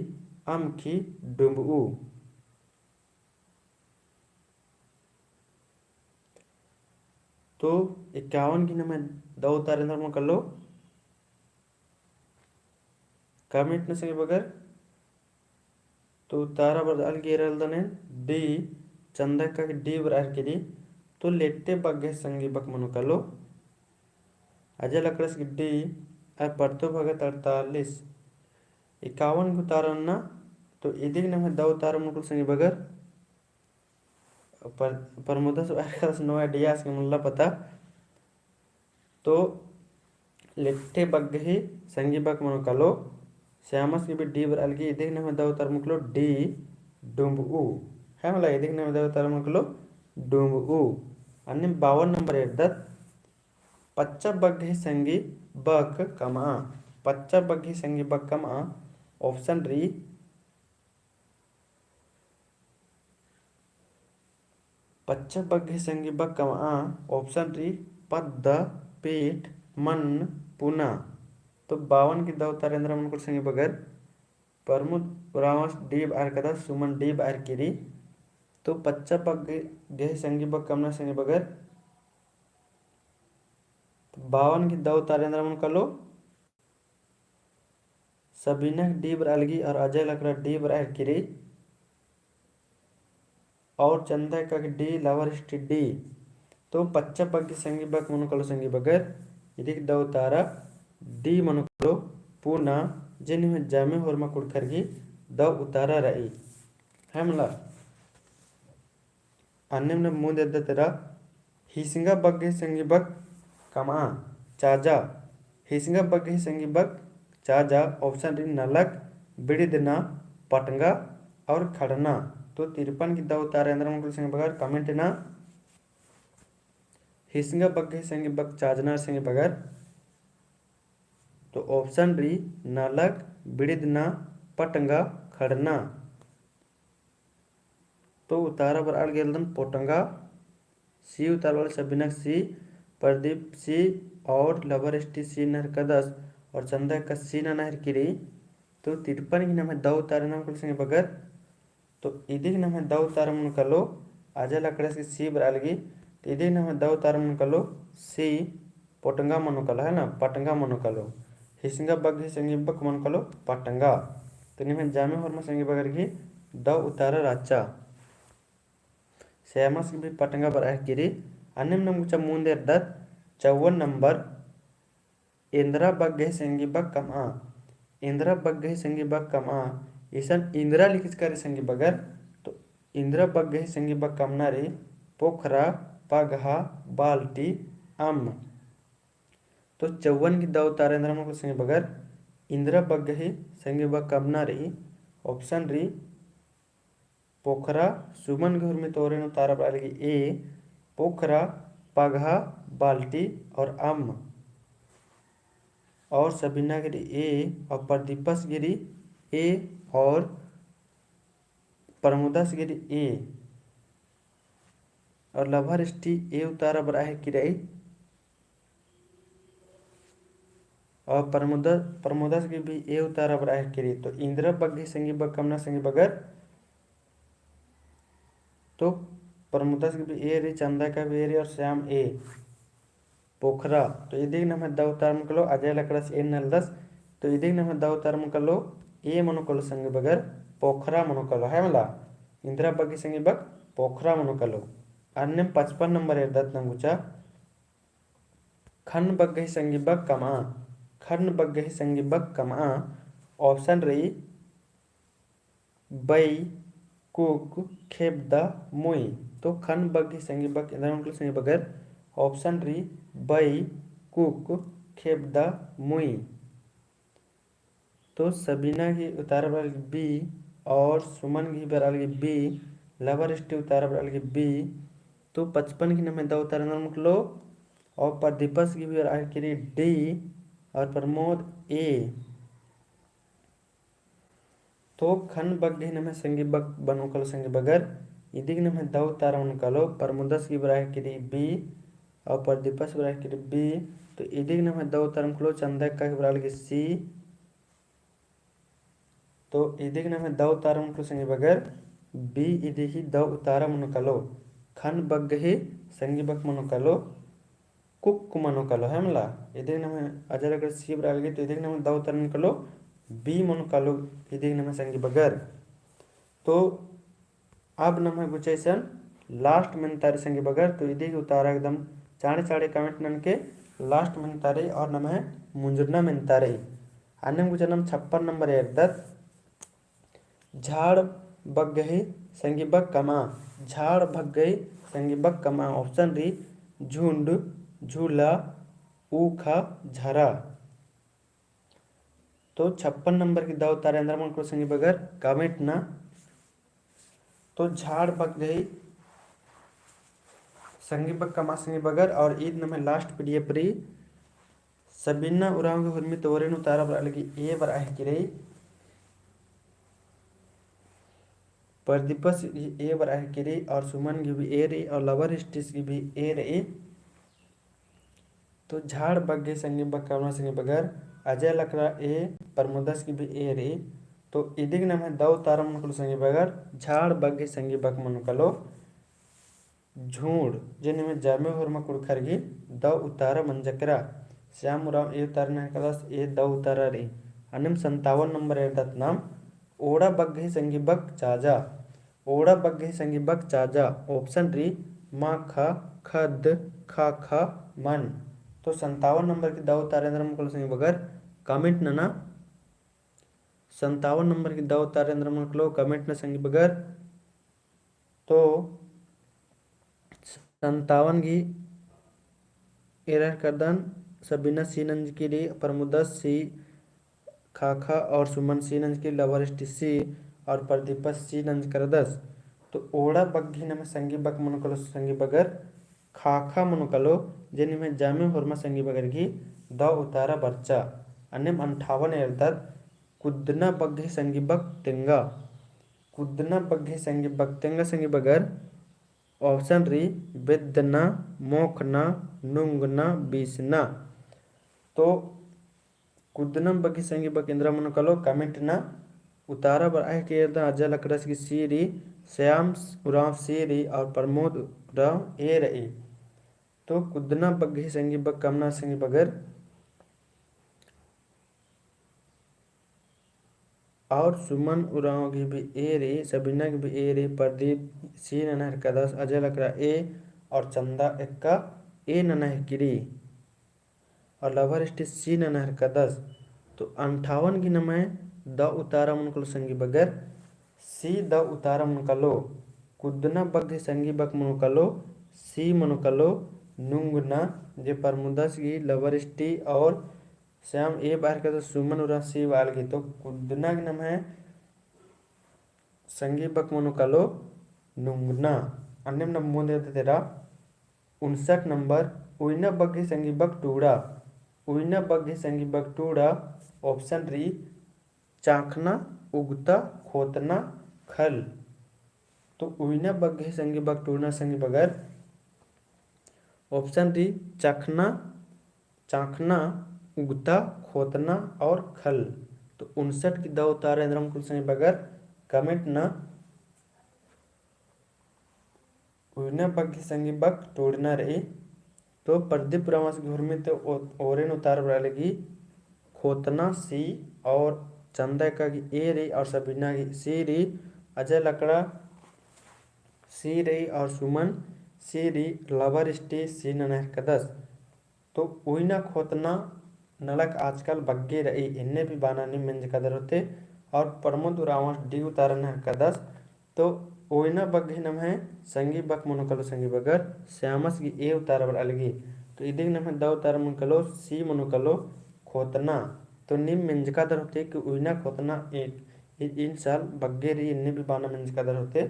अमखी, डुम्बऊ। तो एकावन गही नम्है दौ उतारा एन्दरा मनो कालो comment ना संगी बगर। तो उतारा बरआ लगी एरा एलदन एन D, चंदा एक्का गही D बरआ हेलरकी रई। तो लेट्टे बग्गे संगी बक मनो कालो। अजय लकड़स की D, और परतो भगत अड़तालीस। एकावन गही उतारा ना, तो इदिक नम्है दौ उतारा मनो कालो संगी बगर। पर-, प्रमोदस बरआ हेलरकदस, no idea, आस गे मल्ला पता। तो लेट्टे बग्गे ही संगी बक मनो कालो, श्यामस की भी D बरआ लगी, इदिक नम्है दौ उतारा मनो कालो D, डुम्बऊ। है मला, इदिक नम्है दौ उतारा मनो कालो डुम्बऊ। अन्नेम बावन नंबर एरदत, पच्चा बग्गे ही संगी बक कमआ, पच्चा बग्गे ही संगी बक कमआ। Option रई, पच्चा बग्गे संगी बक कमआ। Option रई, पद्दा, पेट, मन्न, पुना। तो बावन की दौ उतारा एन्दरा मनो कालो संगी बगर, प्रमोद उराँवस D बरआ हेलरकदस, सुमन D बरआ हेलरकी रई। तो पच्चा बग्गे संगी बक कमना संगी बगर, तो बावन की दौ उतारा एन्दरा मनो कालो, सबीना की D बरआ लगी और अजय लकड़ा D बरआ हेलरकी रई। और चंदा एक्का गही D, लाभारिष्टी D। तो पच्चा बग्गे संगी बक मनो कालो संगी बगर, इदिक दौ उतारा D मनो कालो पुना, जे निम्है जामे होरमा कुँड़ुख़र गही दौ उतारा रई। है मला। अन्नेम ना मुन्द एरदत एरा, हिसंगा बग्गे संगी बक कमआ, चाजा। हिसंगा बग्गे संगी बक चाजा। Option रई नलख, बिड़िदना, पटंगा और खड़ना। तो तिरपन की दौ उतारा एन्दरा मनो कालो संगी बगर comment ना। हिसंगा बग्गे संगी बक चाजना संगी बगर। तो option रई नलख, बिड़िदना, पटंगा खड़ना। तो उतारा बरआ लगी एलदन पोटंगा। सी उतारा बरआ लगी सबीना सी, प्रदीप सी और लवर एसटी सी नहरकदस और चंदा का सी नना हेरकी रई। तो तिरपन गही नम्है दौ उतारा एन्दरा मनो कालो संगी बगर। तो इदिग नम्है दौ उतारा मनो कालो, अजय लकड़स गही सी बरआ लगी। तो इदिग नम्है दौ उतारा मनो कालो सी, पोटंगा मनो कालो, है ना, पटंगा मनो कालो। हिसंगा बग्गे संगी बक मनो कालो पटंगा। तो निम्है जामे होरमा संगी बगर गही दौ उतारा रहचा। श्यामस गही भी पटंगा बरआ हेरकी रई। अन्नेम नम गुचा मुन्द एरदत चौवन नंबर। एन्दरा बग्गे संगी बक कमआ। एन्दरा बग्गे संगी बक कमआ। इसन इन्दरा लिखचका रई संगी बगर। तो इन्दरा बग्गे संगी बक कमना रई पोखरा, पगहा, बाल्टी, अम्म। तो चौवन गही दौ उतारा एन्दरा मनो कालो संगी बगर। इन्दरा बग्गे संगी बक कमना रई। Option रई पोखरा। सुमन गही होरमा ती ओरे नू उतारा बरआ लगी ए, पोखरा, पगहा, बाल्टी और अम्म। और सबीना गही रई ए और प्रदीपस गही रई ए और प्रमोदस गही रई ए और लवर एसटी ए उतारा बरआ हेरकी रई। और प्रमोद, प्रमोदस गही भी ए उतारा बरआ हेरकी रई। तो इन्दरा बग्गे संगी बक कमना संगी बगर। तो प्रमोदस गही भी ए रई, चंदा का भी ए रई और श्याम ए। पोखरा। तो इदिग नम्है दौ उतारा मनो कालो, अजय लकड़स ए नलदस। तो इदिग नम्है दौ उतारा मनो कालो, ए मनो कालो संगी बगर, पोखरा मनो कालो, है मला। इन्दरा बग्गे संगी बक पोखरा मनो कालो। अन्नेम पचपन नंबर एरदत नम गुचा। खन्न बग्गे संगी बक कमआ। खन्न बग्गे संगी बक कमआ। Option रई बई, कुक, खेबदा, मुई। तो खन्न बग्गे संगी बक एन्दरा मनो कालो संगी बगर। Option रई बई, कुक, खेबदा, मुई। तो सबीना गही उतारा बरआ लगी बी और सुमन गही बरआ लगी बी, लवर एसटी उतारा बरआ लगी बी। तो पचपन गही नम्है दौ उतारा एन्दरा मनो कालो और प्रदीपस गही बरआ हेरकी रई डी और प्रमोद ए। तो खन्न बग्गे नम्है संगी बक मनो कालो संगी बगर। इदिग नम्है दौ उतारा मनो कालो, प्रमोदस गही बरआ हेरकी रई बी और प्रदीपस बरआ हेरकी रई बी। तो इदिग नम्है दौ उतारा मनो कालो, चंदा का गही बरआ लगी सी। तो इदिग नम्है दौ उतारा मनो कालो संगी बगर, बी इदिग ही दौ उतारा मनो कालो। खन्न बग्गे संगी बक मनो कालो, कुक मनो कालो, है मला। इदिग नम्है अजय लकड़स सी बरआ लगी, तो इदिग नम्है दौ उतारा मनो कालो, बी मनो कालो, इदिग नम्है संगी बगर। तो अब नम्है गुचा इसन last मेन्तारी संगी बगर। तो इदिग उतारा एकदम चाड़े चाड़े comment ननके last मेन्तारी और नम्है मुंजुरना मेन्तारी। अन्नेम गुचा नम छप्पन नंबर एरदत। झाड़ बग्गे संगी बक कमआ। झाड़ बग्गे संगी बक कमआ। Option रई झुंड, झूला, ऊखा, झरा। तो छप्पन नंबर गही दौ उतारा एन्दरा मनो कालो संगी बगर comment नना। तो झाड़ बग्गे संगी बक कमआ संगी बगर और ईद नम्है last PDF रई। सबीना उराँव गही होरमा ती ओरे नू उतारा बरआ लगी ए बरआ हेरकी रई। प्रदीपस गही ए बरआ हेरकी रई और सुमन गही भी ए रई और लवर एसटीस गही भी ए रई। तो झाड़ बग्गे संगी बक कमआ संगी बगर अजय लकड़ा ए, प्रमोदस गही भी ए रई। तो इदिग नम्है दौ उतारा मनो कालो संगी बगर झाड़ बग्गे संगी बक मनो कालो। झुंड, जे निम्है जामे होरमा कुँड़ुख़र गही दौ उतारा मंजा केरा। श्याम उराँव ए उतारा नहरकदस, ए दौ उतारा रई। अन्नेम संतावन नंबर एरदत नाम, ओड़ा बग्गे संगी बक चाजा। ओड़ा बग्गे संगी बक चाजा। Option रई माखा, खद्द, खाखा, मन। तो संतावन नंबर गही दौ उतारा एन्दरा मनो कालो संगी बगर comment नना। संतावन नंबर गही दौ उतारा एन्दरा मनो कालो comment नना संगी बगर। तो संतावन गही एरा करदन सबीना सी नंजकी रई, प्रमोदस सी, खाखा और सुमन सी नंजकी रई, लवर एसटी सी और प्रदीपस सी नंजकरदस। तो ओड़ा बग्गे नम्है संगी बक मनो कालो संगी बगर खाखा मनो कालो, जे निम्है जामे होरमा संगी बगर गही दौ उतारा बरचा। अन्नेम अंठावन एरदत कुद्दना बग्गे संगी बक तेंगा। कुद्दना बग्गे संगी बक तेंगा संगी बगर option री बेद्दना, मोख़ना, नुंगना, बीसना। तो कुद्दना बग्गे संगी बक एन्दरा मनो कालो comment ना। उतारा बरआ हेके एरदन अजय लकड़स गही C री, श्याम उराँव C री और प्रमोद उराँव A रई। तो कुद्दना बग्गे संगी बक कमना संगी बगर और सुमन उराँव गही भी A रई, सबीना गही भी A रई, प्रदीप C नना हेरकदस, अजय लकड़ा A और चंदा एक्का A नना हेरकी रई। और लभर इष्टी C नना हेरकदस। तो अंठावन गही नम्है दव उतारा मनो कालो संगी बगर C दव उतारा मनो कालो। कुद्दना बग्गे संगी बक मनो कालो, C मनो कालो, नुंगना जे प्रमोदस गही लभर इष्टी और श्याम A बआ हेरकदस, सुमन उराँव C बआ लगी। तो कुद्दना गही नम्है संगी बक मनो कालो नुंगना। अन्नेम नम मुन्द एरदत एरा उनसठ नंबर, उइना बग्गे संगी बक टूड़ा। उइना बग्गे संगी बक टूड़ा option री चाखना, उगता, खोतना, खल। तो उइना बग्गे संगी बक टूड़ना संगी बगर option री चाखना, चाखना, उगता, खोतना और खल। तो उनसठ गही दव उतारा एन्दरा मनो कालो संगी बगर comment ना। उइना बग्गे संगी बक टूड़ना रई। तो प्रदीप उराँवस गही हुरमी ती ओ-, ओरेन उतारा बरआ लगी खोतना C और चंदा एक्का गही A रई और सबीना गही C रई, अजय लकड़ा C रई और सुमन C रई, लभर इष्टी C नना हेरकदस। तो उइना खोतना नलख आजकल बग्गे रई, एन्ने भी बाना नीम मेंजकादर होते। और प्रमोद उराँवस D उतारा नना हेरकदस। तो उइना बग्गे नम्है संगी बक मनो कालो संगी बगर श्यामस गही A उतारा बरआ लगी। तो इदिगही नम्है दव उतारा मनो कालो C मनो कालो खोतना। तो नीम मेंजकादर होते कि उइना खोतना एक इ-, इन साल बग्गे रई, एन्ने भी बाना मेंजकादर होते।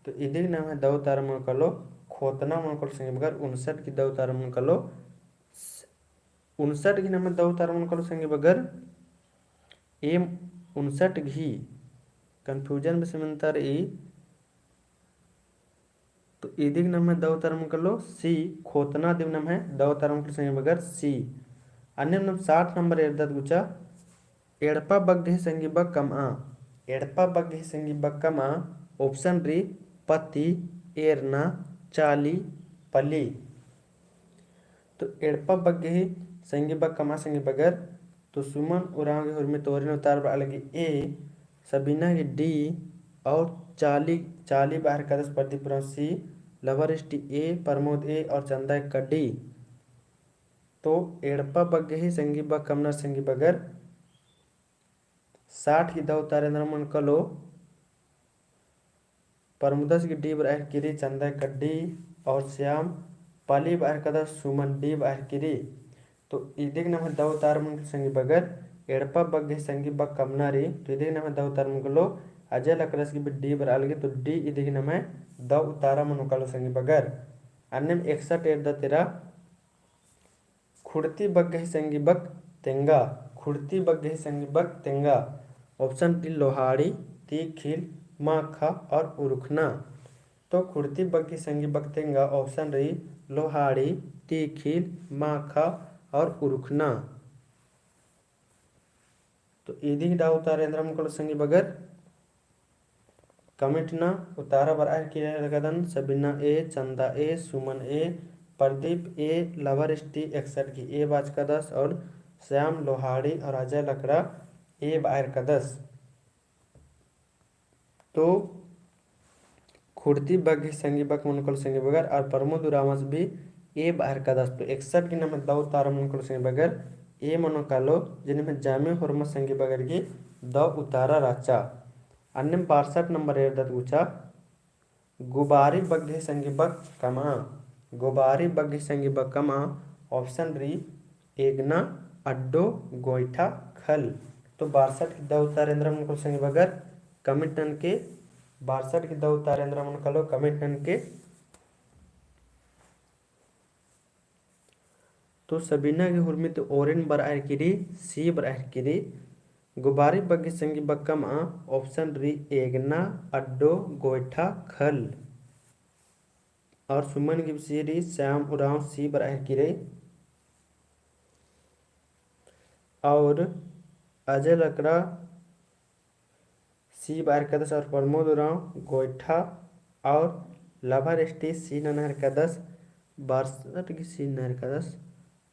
तो इदिगही नम्है दव उतारा मनो कालो खोतना मनो कालो संगी बगर उनसठ गही दव उतारा मनो कालो उनसठ गही नम्है दव उतारा मनो कालो संगी बगर A उनसठ गही, confusion बेसे मेन्ता रई। तो इदिगही नम्है दव उतारा मनो कालो C, खोतना दिम नम्है दव उतारा मनो कालो संगी बगर C। अन्नेम नम साठ नंबर एरदत गुचा, एड़पा बग्गे संगी बक कमआ। एड़पा बग्गे संगी बक कमआ option री पत्ती, एरना, चाली, पली। तो एड़पा बग्गे संगी बक कमआ संगी बगर, तो सुमन उराँव गही हुरमी ती ओरेन उतारा बरआ लगी A, सबीना गही D और चाली, चाली बआ हेरकदस प्रदीप उराँव C, लभर इष्टी A, प्रमोद A और चंदा एक्का D। तो एड़पा बग्गे संगी बक कमना संगी बगर साठ गही दव उतारा एन्दरा मनो कालो, प्रमोदस गही D बरआ हेरकी रई, चंदा एक्का D और श्याम पली बआ हेरकदस, सुमन D बआ हेरकी रई। तो इदिगही नम्है दव उतारा मनो कालो संगी बगर एड़पा बग्गे संगी बक कमना रई। तो इदिगही नम्है दव उतारा मनो कालो, अजय लकड़स गही भी D बरआ लगी। तो D इदिगही नम्है दव उतारा मनो कालो संगी बगर। अन्नेम एकसठ एरदत एरा खुड़ती बग्गे संगी बक तेंगा। खुड़ती बग्गे संगी बक तेंगा। Option डी लोहाड़ी, तीखिल, माखा और उरुखना। तो खुड़ती बग्गे संगी बक तेंगा option रई लोहाड़ी, तीखिल, माखा और उरुखना। तो इदिगही दव उतारा एन्दरा मनो कालो संगी बगर। Comment ना उतारा बरआ हेरकी रअदन, सबीना ए, चंदा ए, सुमन ए, प्रदीप ए, लवर एसटी एकसठ की ए बाचकदस और श्याम लोहाड़ी और अजय लकड़ा ए बआ हेरकदस। तो खुड़ती बग्गे संगी बक मनो कालो संगी बगर और प्रमोद उराँवस भी ए बआ हेरकदस। तो एकसठ की नम्है दव उतारा मनो कालो संगी बगर ए मनो कालो, जे निम्है जामे होरमा संगी बगर की दव उतारा रहचा। अन्नेम बारसठ नंबर एरदत गुचा, गुबारी बग्गे संगी बक कमआ। गुबारी बग्गे संगी बक कमआ option रई एगना, अड्डो, गोइठा, खल। तो बारसठ की दव उतारा एन्दरा मनो कालो संगी बगर comment ननके, बारसठ की दव उतारा एन्दरा मनो कालो comment ननके। तो सबीना की हुरमी ती ओरिन बरआ हेरकी रई, सी बरआ हेरकी रई। गुबारी बग्गे संगी बक्कम आ option री एगना, अड्डो, गोइठा, खल। और सुमन गी सी री श्याम उराँव सी बरआ हेलरकी रई। और अजय लकड़ा सी बरआ हेलरकदस और प्रमोद उराँव गोइठा और लभा रेस्टी सी नना हेलरकदस, बारसट गी सी नना हेलरकदस।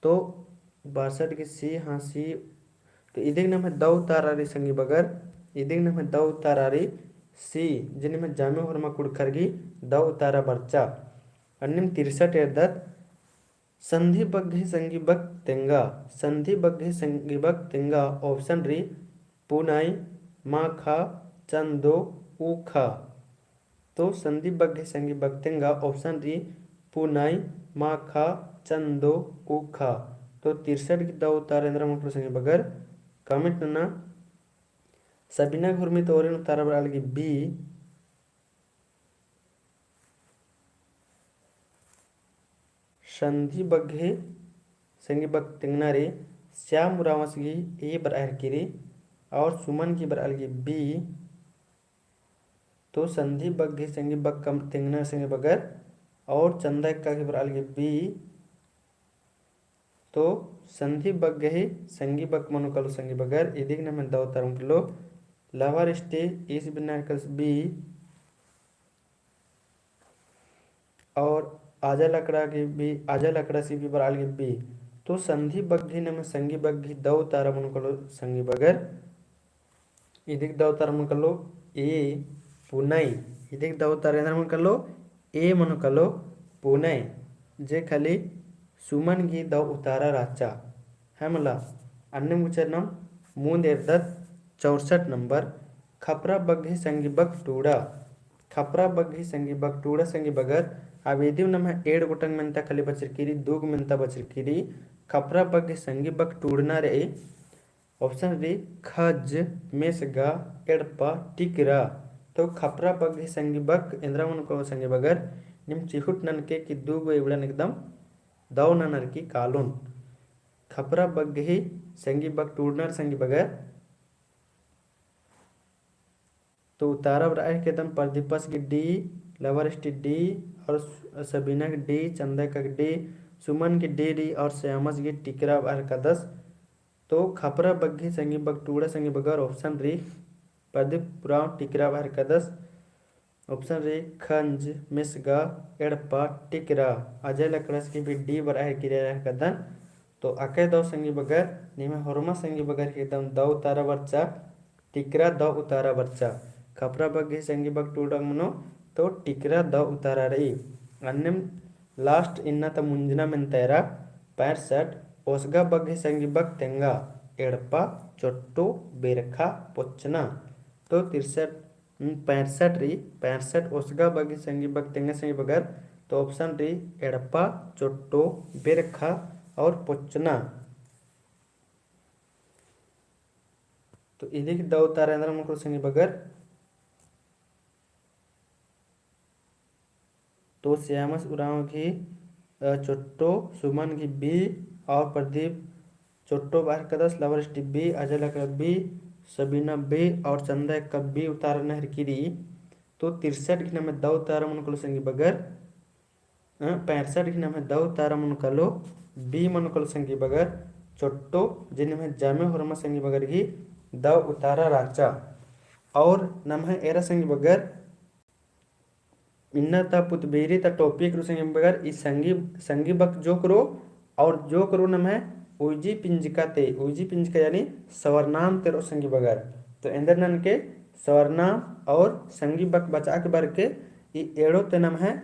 तो बारसट गी सी, हाँ सी। तो इदिग नम्है दौ उतारा रई संगी बगर, इदिग नम्है दौ उतारा रई सी, जे निम्है जामे होरमा कुँड़ुख़र गी दौ उतारा बरचा। अन्नेम तिरसट एरदत, संधी बग्गे संगी बक तेंगा, संधी बग्गे संगी बक तेंगा option री पुनई, माखा, चंदो, ऊखा। तो संधी बग्गे संगी बक तेंगा option री पुनई, माखा, चंदो, ऊखा। तो तिरसट गी दौ उतारा एन्दरा मनो कालो संगी बगर comment नना। सबीना गी होरमी ती ओरिन उतारा बरआ लगी B। संधी बग्गे संगी बक तेंगना रई श्याम उराँवस गी A बरआ हेलरकी रई और सुमन गी बरआ लगी B। तो संधी बग्गे संगी बक कम तेंगना संगी बगर और चंदा एक्का गी बरआ लगी B। तो संधी बग्गे ही संगी बक मनो कालो संगी बगर, इदिग नम्है दौ उतारा मनो कालो। लभा रेस्टी ईस बिन्ना हेलरकदस B। और अजय लकड़ा गी भी, अजय लकड़ा सी भी बरआ लगी B। तो संधी बग्गे नम्है संगी बग्गे दौ उतारा मनो कालो संगी बगर, इदिग दौ उतारा मनो कालो A पुनई, इदिग दौ उतारा एन्दरा मनो कालो A मनो कालो पुनई, जे खाली सुमन गी दौ उतारा रहचा। है मला, अन्नेम गुचर नम मुन्द एरदत चौरसट नंबर, खपरा बग्गे संगी बक टूड़ा। खपरा बग्गे संगी बक टूड़ा संगी बगर, अब इदिम नम्है एंड़ गोटंग मेन्ता खाली बचरकी रई, दुग मेन्ता बचरकी रई। खपरा बग्गे संगी बक टूड़ना रई option री खज, मेसगा, एड़पा, टिकरा। तो खपरा बग्गे संगी बक एन्दरा मनो कालो संगी बगर, नीम चिहुट ननके कि दुगो एवड़न एकदम दौ ननर की कालोन। खपरा बग्गे ही संगी बक टूड़नर संगी बगर। तो उतारा बरआ हेलरकदन प्रदीपस गी D, लभा रेस्टी D, और सबीना गी D, चंदा एक्का गी D, सुमन गी D रई और श्यामस गी टिकरा बरआ हेलरकदस। तो खपरा बग्गे संगी बक टूड़ा संगी बगर option री प्रदीप उराँव टिकरा बरआ हेलरकदस। Option री खंज, मेसगा, एड़पा, टिकरा। अजय लकड़ास गी भी D बरआ हेलरकी रई, बरआ हेलरकदन। तो अकय दौ संगी बगर, निम्है होरमा संगी बगर एकदम दौ उतारा बरचा, टिकरा दौ उतारा बरचा। खपरा बग्गे संगी बक टूड़ा मनो, तो टिकरा दौ उतारा रई। अन्नेम last इन्ना ता मुंजना मेन्ता एरा पैंसठ, ओसगा बग्गे संगी बक तेंगा, एड़पा, चोट्टो, बेरखा, पोचना। तो तिरसठ, हम्म, पैंसठ रई, पैंसठ ओसगा बग्गे संगी बक तेंगा संगी बगर, तो option रई एड़पा, चोट्टो, बेरखा और पोचना। तो इदिग दौ उतारा एन्दरा मनो कालो संगी बगर। तो श्यामस उराँव गी, अ, चोट्टो, सुमन गी B और प्रदीप चोट्टो बरआ हेलरकदस, लभा रेस्टी B, अजय लकड़ा B, सबीना B और चंदा एक्का B उतारा नना हेलरकी रई। तो तिरसठ गी नम्है दौ उतारा मनो कालो संगी बगर, अ, पैंसठ गी नम्है दौ उतारा मनो कालो B मनो कालो संगी बगर, चोट्टो, जे निम्है जामे होरमा संगी बगर गी दौ उतारा रहचा। और नम्है एरा संगी बगर, इन्ना ता पुतबिरी ता topic रओ संगी बगर, ई संगी, संगी बक जोक रओ, और जोक रओ नम्है उइजी पिंजका ती, उइजी पिंजका यानी सर्वनाम ती रओ संगी बगर। तो एन्देर ननके सर्वनाम और संगी बक बचआ के बरके ई एंड़ो ती नम्है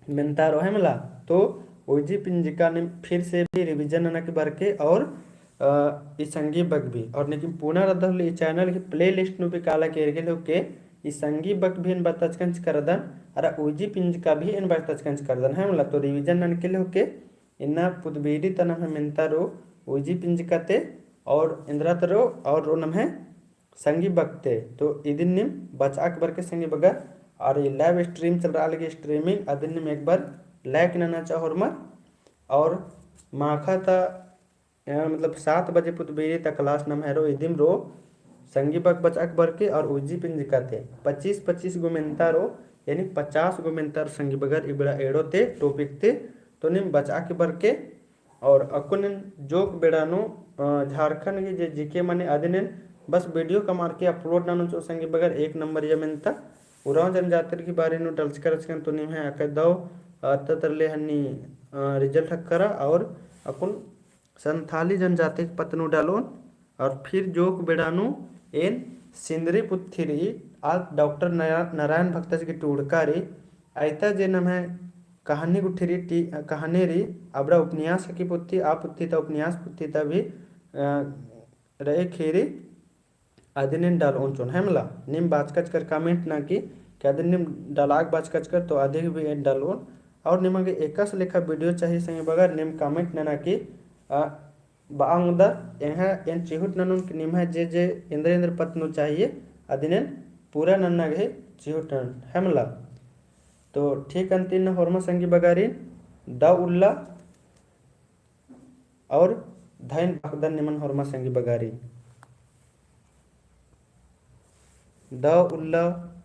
मेन्ता रओ है मला। तो उइजी पिंजका नीम फिर से भी revision नना के बरके और, अ, ई संगी बक भी। और लेकिन पुना रअदर होले ई channel गी playlist नू भी काला के एरगे होके ई संगी बक भी एन बरताचकन चिच्चका रअदन, अरा उइजी पिंजका भी एन बरताचकन चिच्चका रअदन है मला। तो revision ननके होके इन्ना पुतबिरी ता नम्है मेन्ता रओ उइजी पिंजका ती और एन्दरा ती रओ और रओ नम्है संगी बक ती। तो इदिन नीम बचआ के बरके संगी बगर, और ई live stream चल रआ लगी streaming, अदिन नीम एक बार like नना चाहो होरमर। और माखा ता, अ, मतलब सात बजे पुतबिरी ता class नम्है रओ, इदिम रओ, संगी बग बचआ के बरके और उज्जी पिंजका ती पच्चीस पच्चीस गो मेन्ता रओ, यानी पचास गो मेन्ता रओ संगी बगर इबड़ा एड़ो ती topic ती। तो नीम बचआ के बरके और अक्कुन एन जोक बेड़ा नू, अ, झारखंड गही जे GK मनी अदिन एन बस video कमअर के upload ननोन चिओ संगी बगर एक नंबर या मेन्ता। उराँव जनजातिर गही बारे नू डलचका रहचकन तो निम्है अकय दव, अ, अत्ता तरले हन्नी, अ, result हक्करा और अक्कुन संथाली जनजाति के पत्त नू डालोन। और फिर जोक बेड़ा नू एन सिंदरी पुथी रई, आ डॉक्टर नया-, नारायण भगतस गही टूड़का रई, अइता जे नम्है कहानी गुट्ठी रई, टी-, कहानी रई, अबड़ा उपन्यास हकी पुथी, आ पुथी ता उपन्यास पुथी ता भी, अ, रई ख़ीरी अदिन एन डालोन चिओन, है मला? नीम बाचका चिकर comment नना की, कि अदिन नीम डालआ के बाचका चिकर, तो अदिन भी एन डालोन। और निमा गे एकासे लेखा video चाहिए संगी बगर, नीम comment नना की, अ, बआ ओंगदर, एंग्है एन चिहुट ननोन कि निम्है जे जे एन्देर एन्देर पत्त नू चाहिए, अदिन एन पूरा नन्ना गे चिहुट ननोन, है मला? तो ठीक अन्ती ना होरमा संगी बगारिन, दव उल्ला और धैन बअदन निमन होरमा संगी बगारिन। दव उल्ला